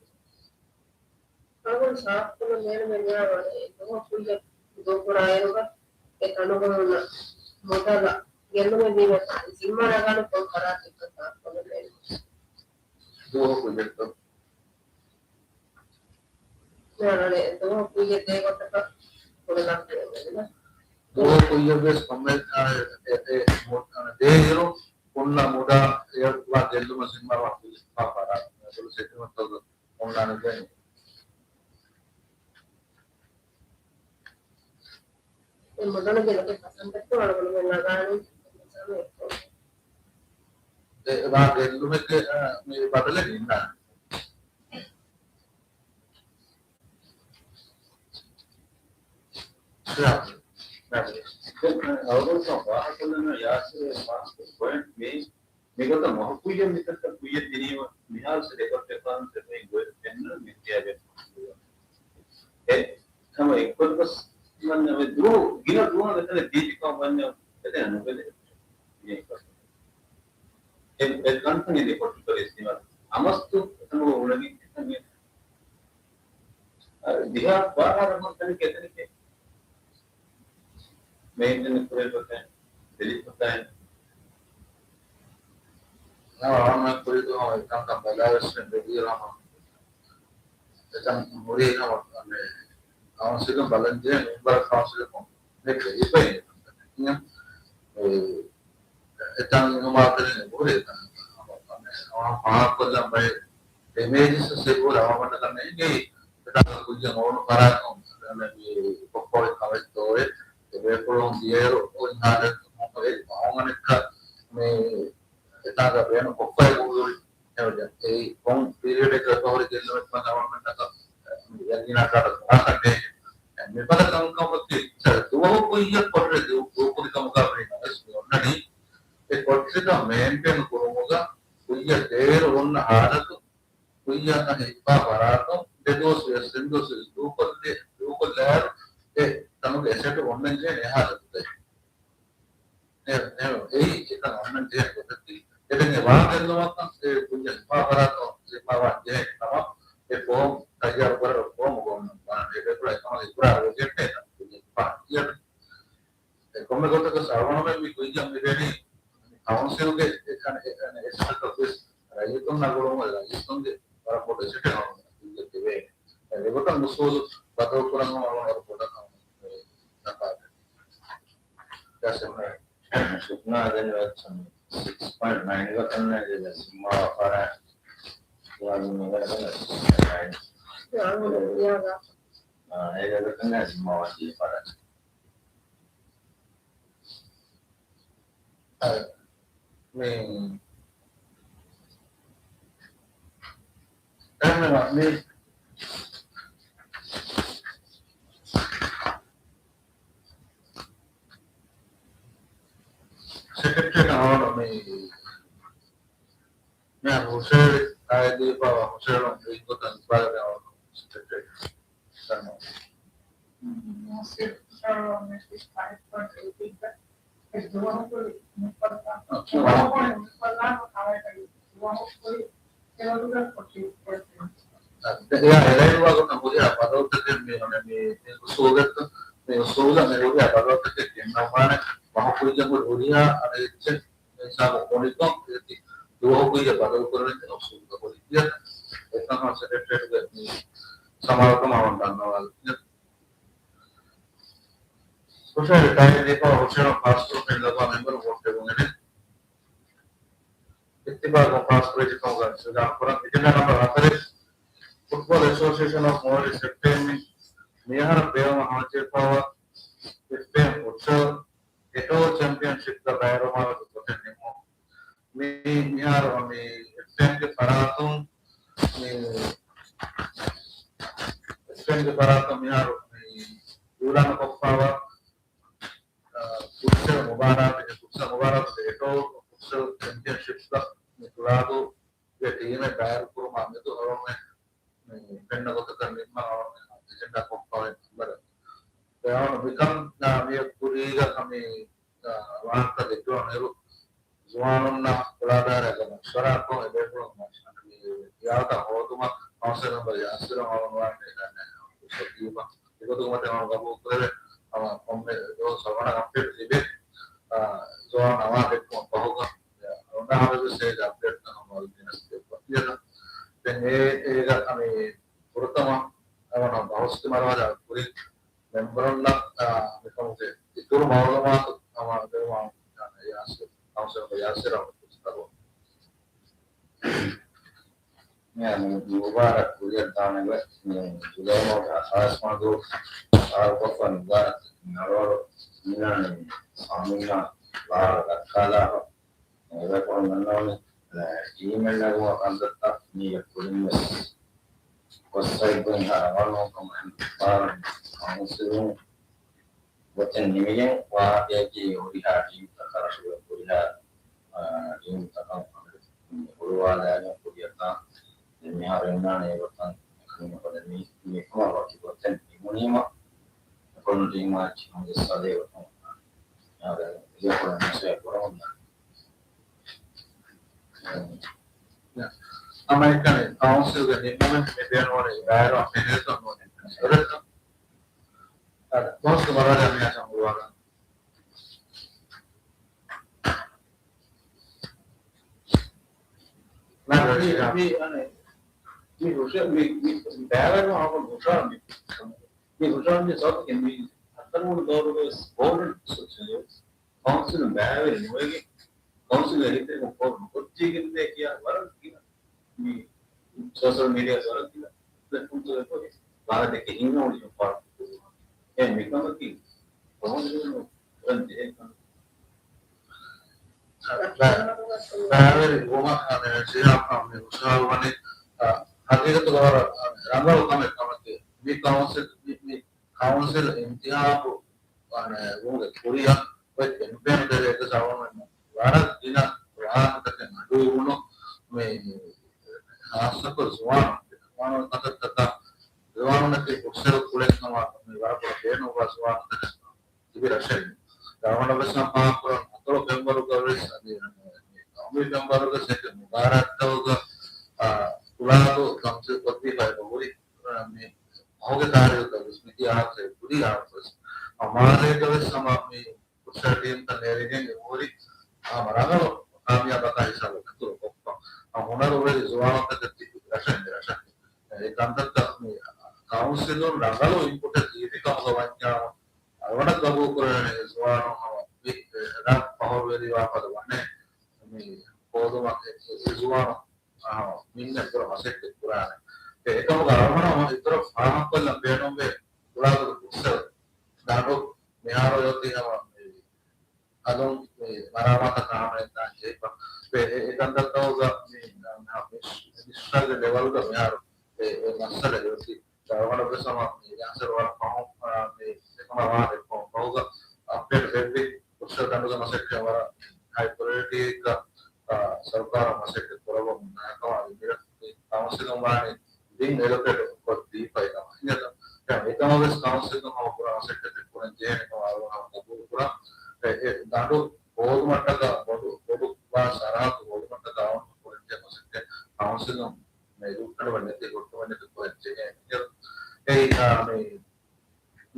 އަޅުގަނޑު ސާފުކުރުން ބޭނުމެއް ނުވާ ވަރެއް ދުވަހު ކުއްޔަށް ދޫކުރާއިރުގަ އެ ތަނުގަ ހުންނަ މުދަލަށް ގެއްލުމެއް ވީމަ ޒިންމާ ނަގާނެ ކޮން ފަރާތެއްކަން ސާފުކުރުން ބޭނުން. ދުވަހު ކުއްޔަށްތޯ؟ މިއަންނަނީ ދުވަހު ކުއްޔަށް ދޭ ގޮތަކަށް ކުރިލަން ދުވަހު ކުއްޔަށް ވެސް ކޮންމެ، އާ، އެ، އެ، އެ، މު-، އާ، ދޭއިރު ހުންނަ މުދާ އެއަށް ވާ ގެއްލުމަށް ޒިންމާވާ ކުއްޔަށް ފަރާތް ސެޓިލްމަންޓްތަކުގެ އޮންލައިން ގެން. އެ މުދަލުގެ ލޮކެއް ފަސަންދަކު އަޅުގަނޑުމެން ނަގާނީ. އެ ވާ ގެއްލުމެއްގެ، އަ، މި ބަދަލެއް ނިންނާނެ. އަޅުގަނޑު ވާހަކަ ކޮށްލަން ޔާސިރު ފާސް ޕޮއިންޓް މި މިގޮތަށް މަހު ކުއްޔަށް މިތަންތަން ކުއްޔަށް ދިނީމަ މިހާރު ރެކޮޑް ފާން ސެފައިން ގޮތް ފެންނަ މި ކިޔާގެ އެ ހަމަ އެއްކޮށް ގޮސް މަންނަ ދުވަހު ގިނަ ދުވަހަށް އެތަނަށް ދީތިކަމަށް ވަންޏާ އެތަނަށް ނުބެލެ. އެ، އެ ކަންކަން އެދި ކޮޓަރި ކޮރިސް ދިމާ އަމަސްތު އެތަނުގަ އުޅެނީ އެތަން އެ، އަ، ދިހަ ބާރަ ހަރަ ކަންކަން އެތަނެކޭ. މެއިންޓެނެންސް ކުރެވޭ ގޮތެއް، ދެލިފަތާއި. ނަވާ އަޅުގަނޑު ކުރިދުވަހު އެކަންކަން ބަލާވެސް ދެވީރާމަ. އެކަން ހުރީ ހަމަ ކައުންސިލުން ބަލަންޖެހޭ މިންވަރަށް ކައުންސިލަކުން މެ ވެރިފައި އެ، އެތަން އިހުމާލުކުރެން އެބަހުރި އެތަން ހަމަ ފާހަގަކޮށްލަން ބައެއް ޑެމޭޖަސް އެބަހުރި އަވަމަންނަކަށް ނޭނގެ އެތާ ކުއްޔަށް އޮވުނު ފަރާތުން މި ކޮއްކޮވެ ކަމެއްތޯއެ އެބޭފުޅުން ދިޔައިރު އޮތް ހާލަތު އެ އަވަމަނެއްކަ މި އެތާގަ ބޭނުން ކޮށްފައި ހުރި ހެވެގެން އެއީ ކޮން ޕީރިއަޑެއްގަ އެބަހުރި ގެއްލުމެއް ވަން އަވަމަންނަކަށް ޔަގީނާ ކާޓަށް ފަރާތަށް ނޭނގެ. މިފަދަ ކަންކަމަކީ ދުވަހު ކުއްޔަށް ކޮޓަރި ދޫ-، ދޫކުރި ކަމުގަ ވެސް މި އޮންނަނީ އެ ކޮޓަރިތައް މެއިންޓެން ކުރުމުގަ ކުއްޔަށް ދޭއިރު ހުންނަ ހާލަތު ކުއްޔަށް ހިއްޕާ ފަރާތުން ދެ ދުވަސް ވެސް ތިން ދުވަސް ވެސް ދޫކޮށްލި-، ދޫކޮށްލާއިރު އެ ތަނުގެ އެސެޓު އޮންނަން ޖެހޭނެ އެ ހާލަތުގައި. އެ، އެ، އެއީ އެކަން އޮންނަން ޖެހޭ ގޮތަކީ. އެދެން އެ ވާ ގެއްލުމަކަށް އެ ކުއްޔަށް ހިއްޕާ ފަރާތުން ހިއްޕާވާން ޖެހޭ ކަމަށް އެ ފޯމް ތައްޔާރު ކުރެވޭ ފޯމުގަ އޮންނަ ވާނެ. އެ ބޭފުޅާ އެކަމަށް އިޤްރާރު ވެގެންނޭ ކުއްޔަށް ހިއްޕާ ކިޔަން. އެ ކޮންމެ ގޮތަކަސް އަޅުގަނޑުމެން މި ކުއްޔަށް މި ދެނީ ކައުންސިލްގެ އެ، އެ، އެ، އެ، އެސެޓަކަށް ވެސް ރައްޔިތުންނާ ގުޅުން ރައްޔިތުންގެ ވަރަށް ބޮޑު އެސެޓެއް އަޅުގަނޑު ކުއްޔަށް ދެވޭނެ. އެގޮތަށް އުސޫލު ބަދަލު ކުރަން އަޅުގަނޑު ބޮޑަށް ނަފާ ދެނީ. ސިގްނަލް ދެން ސިކްސް ޕޮއިންޓް ނައިން ގަތަން ނޭނގެ ސިމާ ފަރާ އާ، އޭގެ ގަތަން ސިމާ ވަން ފަރާ. މި، މި، މި، ސެކްރެޓަރީ އަހަރު މި، މި ހުށަހެޅި އާއި ދީފާ ހުށަހެޅުން އެއްގޮތަށް އިބާރާތެއް އަހަރު ސެކްރެޓަރީ. އެއާ އެލައިންވާ ގޮތަށް ހުރިހާ ބަދަލުތަކެއް މި، މި، މި އުސޫލަށް، މި އުސޫލަށް މި ހުރިހާ ބަދަލުތަކެއް ގެންނަވާނެ. މަހު ކުއްޔަށް ހުރި ހުރިހާ އަނެއްޗެއް މި ހިސާބު އުނިކޮށް، އޭތި ދުވަހު ކުއްޔަށް ބަދަލު ކުރަން އުސޫލުތައް ހުރި ކިޔަން. އެކަން ސެކްރެޓަރީގެ މި ސަމާލުކަމާ ވަން ދަންނަވާލަން. ހުށަހެޅި ތާއީދު ދީފަ ހުށަހެޅުން ފާސްކުރުމުގެ ލައްވާ މެމްބަރުން ވޯޓް ދެއްވުން އެދެން. އިއްތިފާގުން ފާސްކުރެއްވި ކަމުގައި ސިދާ ކުރަން. އެޖެންޑާ ނަމްބަރު ހަތަރެއް، ފުޓްބޯލް އެސޯސިއޭޝަން އޮފް މޯލްޑިވްސް، އެފްއޭއެމް، މިއަހަރަށް ބޭއްވުމަށް ހަމަޖެހިފައިވާ އެފްއޭއެމް ފުޓްސަލް އެޓޯލް ޗެމްޕިއަންޝިޕްގެ ބައިވެރިވުމާ ގޮތެއް ނިންމުން. މި، މިހާރު މި އެފްއޭއެމްގެ ފަރާތުން، މި އެފްއޭއެމްގެ ފަރާތުން މިހާރު މި އިއުލާނު ކޮށްފައިވާ، އާ، ފުޓްސަލް މުބާރާތެއް، ފުޓްސަލް މުބާރާތުގެ އެޓޯލް ފުޓްސަލް ޗެމްޕިއަންޝިޕްގަ މި ކުޅާދޫ ގެ ޓީމެއް ބައިވެރިކުރުމާ މެދު އަޅުގަނޑުމެން މި ފެންނަ ގޮތަކަށް ނިންމަން އަޅުގަނޑުމެން އެޖެންޑާ ކޮށްފައި ނަމްބަރެއް. އަޅުގަނޑު މިކަން، އާ، މިއަށް ކުރީގަ މި، އާ، ވާހަކަ ދެއްކެވުނުއިރު، ޒުވާނުންނާ ކުޅާދާރައިގަ މަޝްވަރާކޮށް އެބޭފުޅުން މި ހިޔާލުތައް ހޯދުމަށް ކައުންސިލް މެމްބަރު ޔާސިރު އަޅުގަނޑު ވާނެ ސަދީމަ އެގޮތުގެ މަތިން އަޅުގަނޑު ގަބޫލު ކުރެވޭ. ހަމަ ކޮންމެ ދުވަސް އަޅުގަނޑަށް އަޕްޑޭޓް ލިބޭ. އާ، ޒުވާނުން އަވާ ދެއްކުމަށް ފަހުގަ، އަ، އޮންނަ ހަމަޖެއްސޭ އަޕްޑޭޓްތައް ހަމަ އަޅުގަނޑު ގެނެސްދެއްވަން. އިނގޭތަ؟ ދެން އެ، އޭގަ މި ފުރަތަމަ އަޅުގަނޑު ބަހުސްގެ މަރުހަލާ ކުރިން މެމްބަރުންނަށް، އާ، މިކަމުގެ އިތުރު މައުލޫމާތު ހަމަ ދެއްވާން ޔާސިރު، ކައުންސިލް މެމްބަރު ޔާސިރު އަޅުގަނޑު ދަރުވަން. މި މުބާރާތް ކުރިއަށްދާނެވެ. މި ޖުލައި މަހުގެ ހަތާވީސް ވަނަ ދުވަހު ފާހަގަކޮށްފަ މުބާރާތް ނަރުއަރު މިނާނީ ސާމީނާ ބާރަށް ދައްކާލާފަ. އެބޭފުޅުން ދަންނަވަނީ، އެ، ޓީމެއް ނެގުމަށް ކަންތައްތައް މީގެ ކުރިންވެސް ގޮއްސައިގެން ހަރަވާނު ކަމަށް އެހެން ފާރުން ކައުންސިލުން ގޮތެއް ނިމިގެން ވާހަކައަކީ ހުރިހާ ޓީމްތަކަށް ރަށުގެ ހުރިހާ، އާ، ޓީމްތަކަށް ހުޅުވާލާގެން ކުރިއަށްދާން. ދެން މިހާރު އިންނާނެ އެގޮތަށް އެކަނި މި، މިކަމަށް ވަކި ގޮތެއް ނިމުނީމަ، އެކޮޅު ޓީމާއެކީ ހަމަޖައްސާދޭ ގޮތުން އިޔަކޮޅެއް މަސައްކަތް ކުރަމުން ދާނެ. ހަމައެކަނި ކައުންސިލްގެ ނިންމުމެއް މި ބޭނުންވަނީ ބައިވެރިވާ ފެނޭތޯ ނޫނީ ސޮރެތަ؟ އަދި ކައުންސިލް ބަލާލާ މިހާ ސަމުލުވާލާ. މި، މި، މި، މި ހުށަ-، މި، މި ބައިވެރިވާ ހަމަ ހުށަހަޅަން މި، މި ހުށަހަޅަން މި ސަބަބަކީ މި ހަތަރުވަނަ ދައުރުގަވެސް ބޯޑަށް ސުއްޗު ކައުންސިލުން ބައިވެރި ނުވެގެން، ކައުންސިލުން އެހީތެރިކަން ކޯރު ނުކޮށްދީގެންދޭ ކިޔާ ވަރަށް ގިނަ މި ސޯޝަލް މީޑިއާ ވަރަށް ގިނަ ޕްލެޓްފޯމްތަކުގައި ވާހަކަ ދެކެ ހިނގަމުން ފާހަގަކުރުވާ. އެ މިކަމަކީ ކައުންސިލުން ކުރަން ޖެހޭ ކަމެއް. ބައިވެރި ވުމަށް އަނެއް ސިހާފާ މި ހުށަހަޅުވަނީ، އަ، ހަގީގަތުގަ ވަރަށް، އަ، ރަނގަޅު ކަމެއް ކަމަކީ މި ކައުންސިލް، މި، މި ކައުންސިލް އިންތިހާބު ވާނެ ވުމުގެ ކުރިއަށް އޮތް ކެމްޕޭނު ތެރޭގަ ސަވަނު ވަރަށް ގިނަ ވާހަކަތަކެއް އަޑުއިވުނު މި ހާއްސަކޮށް ޒުވާނުން، ޒުވާނުން ކަންތައްތަކަށް ޒުވާނުންނަކީ ފުޓްސަލް ކުޅެން ހަމަ މި ވަރަށް ބޮޑަށް ބޭނުންވާ ޒުވާނުންތަކެއް ތިބި ރަށެއް. ރަށްވަނަ ވެސް ހަމަ ފާހަގަކުރަން ހަތަރު ފެންވަރުގަ ވެސް އަދި ގައުމީ ފެންވަރުގަ ސެކެންޑް މުބާރާތްތަކުގަ، އާ، ކުޅާދޫ ތަމްސީލް ކޮށްދީފައި ހުރި މި ފަހުގެ ތާރީޚުގަވެސް މިދިޔަ އާދޭ ކުރީ އާދޭ ވެސް އަމާރޭގަވެސް ހަމަ މި ފުޓްސަލް ޓީމްތައް ނޭރިގެން އެ ހުރި ހަމަ ރަނގަޅު ކާމިޔާބަކާ ހިސާބަށް އަތުރު ކޮށްފަ. ހަމަ ހުނަރުވެރި ޒުވާނުންތަކެއް ތިބި ރަށެއް މި ރަށަކީ. އެ ކަންތައްތައް މި ކައުންސިލުން ރަނގަޅު އިންޕުޓެއް ދީފި ކަމުގަ ވަންޏާ އަޅުގަނޑަށް ގަބޫލު ކުރެވޭނެ ޒުވާނުން ހަމަ މި ރަށް ފަހުރުވެރިވާ ފަދަ ވަނެ މި ހޯދުމަށް އެ ޒުވާނުން އާ، މިންނަ އިތުރަށް މަސައްކަތް ކުރާނެ. އެ، އެކަމުގަ އަޅުގަނޑު އިތުރަށް ފާހަގަކޮށްލަން ބޭނުންވޭ ކުޅާދޫ ފުޓްސަލް ދަނޑު މިހާރު އޮތީ ހަމަ އަލުން މި މަރާމާތަށް ހަމައަށް ޖެހިފަ. އެ، އެ، އެ ކަންތައްތަކުގަ މި، މި، މި މިނިސްޓަރގެ ލެވަލްގަ މިހާރު އެ، އެ މައްސަލަ އޮތީ. އަޅުގަނޑު ވެސް ހަމަ މި ޔާސިރު ވަރަށް ފަހުން، އާ، މި އެކަމާ ވާހަކަ ފަހުގަ އަޕްޑޭޓް ދެއްވި ފުޓްސަލް ދަނޑުގެ މަސައްކަތް ވަރަށް ހައި ޕްރަޔޮރިޓީއެއްގަ، އާ، ސަރުކާރަށް މަސައްކަތް ކުރައްވަމުން ދާކަމާ މި ކައުންސިލުން ވާނީ ބިން އެލޮކޭޓް ކޮށްދީފައި ކަމަށް. އިނގޭތަ؟ ދެން އެކަމަށް ވެސް ކައުންސިލުން ހަމަ ކުރާ މަސައްކަތެއް ކުރަން ޖެހޭނެ ކަމަށް އަޅުގަނޑު ހަމަ ގަބޫލު ކުރަން. އެ، އެ ދަނޑު ހޯދުމަށްޓަކާ ބޮޑު، ބޮޑު ވާ ސަރަހައްދު ހޯދުމަށްޓަކާ އަޅުގަނޑު ކުރަން ޖެހޭ މަސައްކަތް ކައުންސިލުން މެދު ކަނޑުމެއް ނެތި ގޮތުމެއް ނެތި ކުރަން ޖެހޭ. އެ، އެ، އާ، މި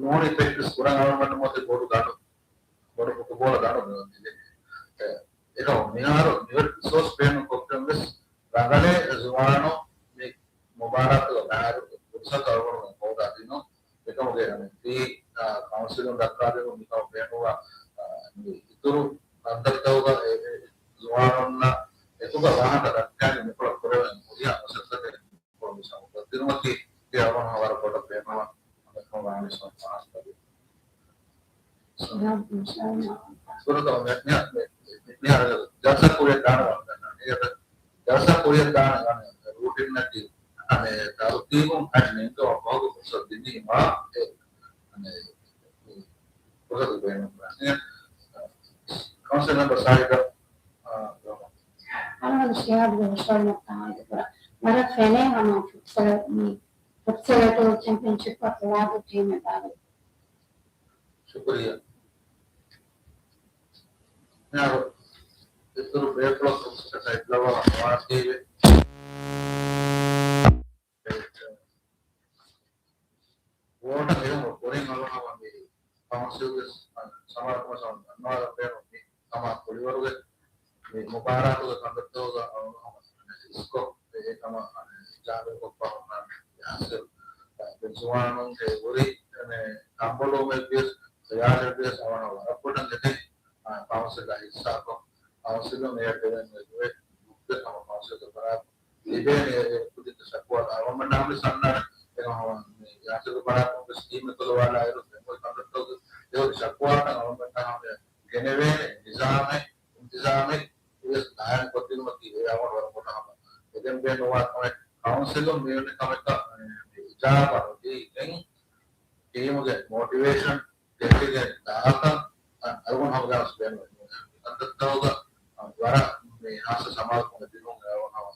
ނޫނީ ޕްރެކްޓިސް ކުރަން އަޅުގަނޑު މަތި ބޮޑު ދަނޑު، ބޮޑު ފުޓުބޯޅަ ދަނޑު މި އޮތީ. އެ، އެކަމު މިހާރު މިވެރި ރިސޯސް ބޭނުން ކޮށްފިން ވެސް ރަނގަޅޭ ޒުވާނު މި މުބާރާތުގަ ބައިވެރި ފުރުސަތު އަޅުގަނޑުމެން ހޯދާ ދިނުން. އެކަމުގެ އަނެއް ފީ، އާ، ކައުންސިލުން ދައްކާދިނުން މިކަމަށް ބޭނުންވާ، އާ، މި އިތުރު ކަންތައްތަކުގަ އެ، އެ، ޒުވާނުންނާ އެކުގަ ވާހަކަ ދައްކާލި މިކޮޅަށް ކުރެވެން ހުރިހާ މަސައްކަތެއް ކޮންމެ ސަބަބަކަށް ދިނުމަކީ، އެ އަޅުގަނޑު ވަރަށް ބޮޑަށް ބޭނުންވާ ކަމެއް ކަމަށް ވާނީ ސަމާސް ކަމެއް. ފުރަތަމަ މި، މި، މި، މި، މިހާރު ޖަލްސާ ކުރިއަށް ދާނެ ވަންދަނާ. އެ ޖަލްސާ ކުރިއަށް ދާނެ ވަން ރޫޓިންއަކީ، އަނެ، ތަރުތީބުން އަދި ނެންގަވާ ފަހުގެ ފުރުސަތު ދިނީމާ، އެ، އަނެ، ފުރުސަތު ބޭނުން ކުރާނެ. ކައުންސިލް މެމްބަރ ސާހިދަށް، އާ، އަޅުގަނޑު ޝިހާބްގެ ހުށަހެޅުމަށް ތާއީދު ކުރާ. ވަރަށް ފެނޭ ހަމަ ފުޓްސަލް، މި ފުޓްސަލް ޓޫރް ޗެމްޕިއަންޝިޕް އަށް ފޮޅާދޫ ޓީމެއް ބާރު. ޝުކުރިއްޔާ. މިހާރު އިތުރު ބޭފުޅަކު ފުރުސަތަކަށް އެއްލަވާ ނުވާތީވެ. ވޯޓަށް އެހުމުގެ ކުރިން އަޅުގަނޑު މި ކައުންސިލްގެ ސަމާލުކަމަށް ދަންނަވާލަން ބޭނުން މި ހަމަ ކުޅިވަރުގެ މި މުބާރާތުގެ ކަންތައްތަކުގަ އަޅުގަނޑު ހަމަ ހިސްކޮށް އެ ކަމަށް ޖާމިލް ކޮށްފަ ހުންނާނެ. ޔާސިރު އަ، ދެން ޒުވާނުންގެ ހުރި ކަނބޮލުވުމެއްވިޔަސް، ޔާސިރުވިޔަސް އަޅުގަނޑު ވަރަށް ބޮޑަށް އެދެން، އަ، ކައުންސިލްއާ ހިއްސާކޮށް، ކައުންސިލުން އެއަށް ދެވެން ނުވެ ނުވެ ހަމަ ކައުންސިލްގެ ފަރާތުން ލިބޭނެ އެ ކުދިންގެ ޝަކުވާ އަޅުގަނޑުމެންނާ ހަމަ ސަންނާނެ. އެ ހަމަ މި ޔާސިރު ފަރާތުން ވެސް ޓީމެއް ކުލަވާލާއިރު ދެން އޮތް ކަންތައްތަކުގެ އެ ހުރި ޝަކުވާތައް އަޅުގަނޑުމެންނާ ހަމަ ގެނެވޭނެ ނިޒާމެއް، އިންތިޒާމެއް ވެސް ގާއިމްކޮށްދިނުމަކީ އެ އަޅުގަނޑު ވަރަށް ބޮޑަށް ހަމަ އެދެން ބޭނުންވާ ކަމެއް. ކައުންސިލުން މިވެނި ކަމަކަށް އިޖާބަ ނުދީގެން ޓީމުގެ މޯޓިވޭޝަން ދެކިގެން ދާކަން އަޅުގަނޑު ހަމަ ގާސް ބޭނުން. ކަންތައްތަކުގަ ވަރަށް މި ހާއްސަ ސަމާލުކަމެއް ދިނުން އަޅުގަނޑު ހަމަ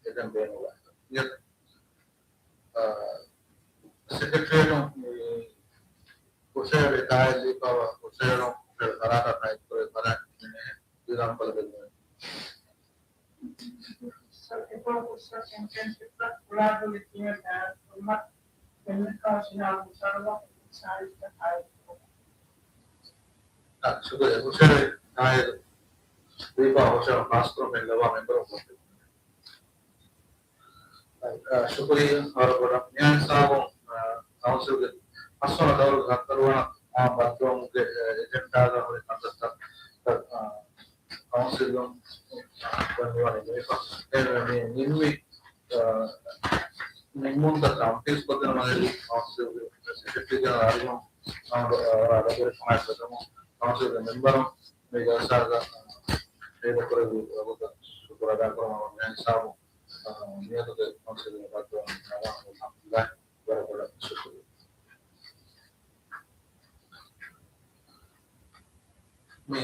އެދެން ބޭނުންވާ. އާ، ސެކްރެޓަރީއަށް މި ހުށަހެޅި ތާއީދު ދީފައިވާ ހުށަހެޅުން ހުށަހެޅި ފަރާތަށް ތާއީދު ކުރެވި ފަރާތް އިން އިލާން ކޮށްލަދެއްވުން. ސަރ، އެކޮޅު ފުޓްސަލް ޗެމްޕިއަންޝިޕްއަށް ފޮޅާދޫ ޓީމެއް ބައިވެރިކުރުމަށް މެމްބަރ ކައުންސިލަށް ހުށަހަޅުމަށް ސާހިދަށް ތާއީދު ކުރައްވާ. އާ، ޝުކުރިއްޔާ. ހުށަހެޅި ތާއީދު ދީފައިވާ ހުށަހެޅުން ފާސްކުރުމަށް އިން އިލާން ކޮށްލަދެއްވުން. އާ، ޝުކުރިއްޔާ ވަރަށް ބޮޑަށް. މިއާ ހިސާބުން، އާ، ކައުންސިލްގެ ފަސްވަނަ ދައުރުގެ ހަތަރުވަނަ އާ ބައްދަލުވުމުގެ، އާ، އެޖެންޑާގަ ހުރި ކަންތައްތައް، އާ، ކައުންސިލުން ދެން މިވަނީ ނިމިފަ. އެ މި ނިންމި، އާ، ނިންމުންތައް ތަންފީޒު ކޮށްދޭނަމަ ކައުންސިލްގެ ސެކްރެޓަރީ ޖެނެރަލް އަރިހުން އާ، ވަރަށް ރަނގަޅު ކަމެއް ކުރަމުން ކައުންސިލްގެ މެމްބަރުން މި ޖަލްސާގަ ފޭދަކުރެއްވި ވަގުތަށް ޝުކުރު އަދާކުރަމުން މި ހިސާބުން، އާ، ނިޔަތުގެ ކައުންސިލްގެ ބައްދަލުވުން އަލްޙަމްދުލިއްލާހް ވަރަށް ބޮޑަށް ޝުކުރު. މި